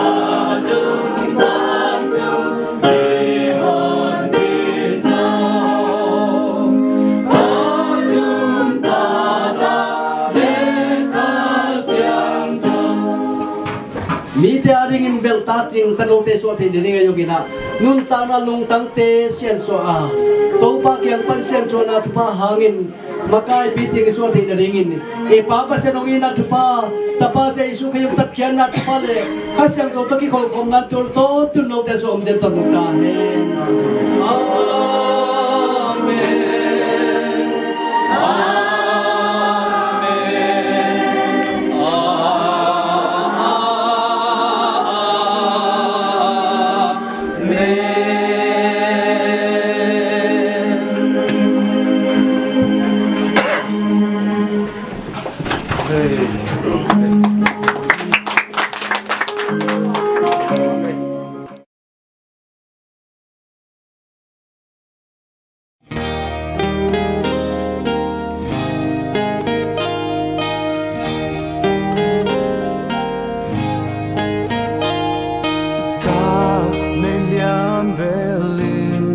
tun vantung Mite a dingin belh ta cing tanote suah theih nading a yungin ah nuntakna lungtangte siansuah a, Topa kiang pan siansuahna thupha hangin makai picing i suah theih nadingin i Pa Pasian hong itna thupha, Tapa Jesu Khrih hong tatkhiatna thupha le Kha Siangtho tawh kikholhkhawmna tul tawntung note suah om den tawntung ta hen. Amen. Amen. Amen. Ka nei lian bel in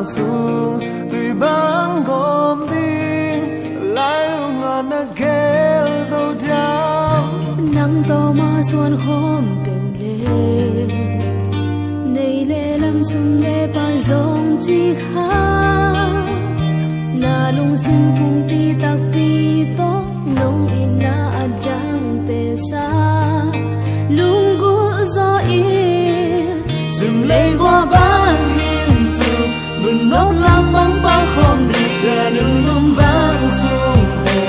sung tui bang gawm ding, lailung a na gel zo diam? Nang tawh mah suan khawm peuh le, nei le lam, sum le pai zong ci kha, na lungsim pumpi takpi tawh nong itna a dangte sa, lunggulh zaw in. Sim lei gua bang in sung, nunnom lam bang pang khawm ding, sia nunnom bang sung le,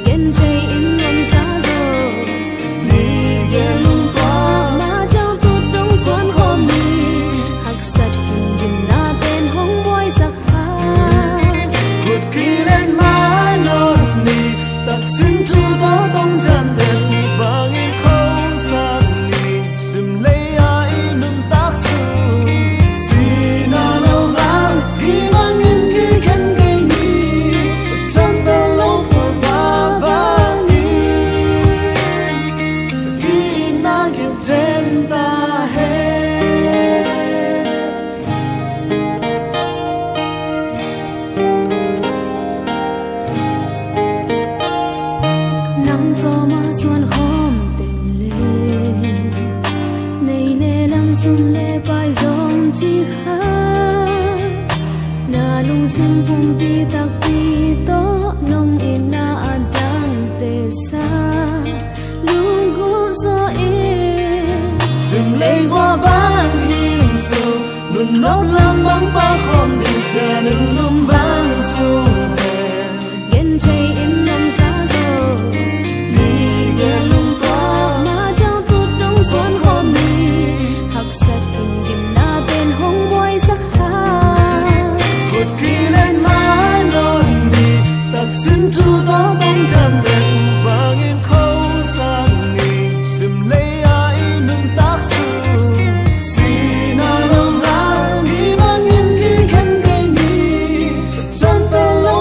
gen thei in ngamsa zaw, ni gen lungtuak, na ciang tut dong suan khawm ni, haksat hingimna ten hong buaisak kha, khut kilen mai lo ni, taksim thu tawh tong ciamteh thu bang i khosak ni, sim lei a i nuntak sung, sihna lo ngal hi bangin kikhen kei ni, ciamteh lo pua pa bangin, kina kiten ta hen. Nang tawh mah suan khawm peuh le, nei le lam, sum le pai zong ci kha, na lungsim pumpi takpi tawh nong itna a dangte sa, lunggulh zaw in. Sim lei gua bang in sung, nunnom lam bang pang khawm ding, sia nunnom bang sung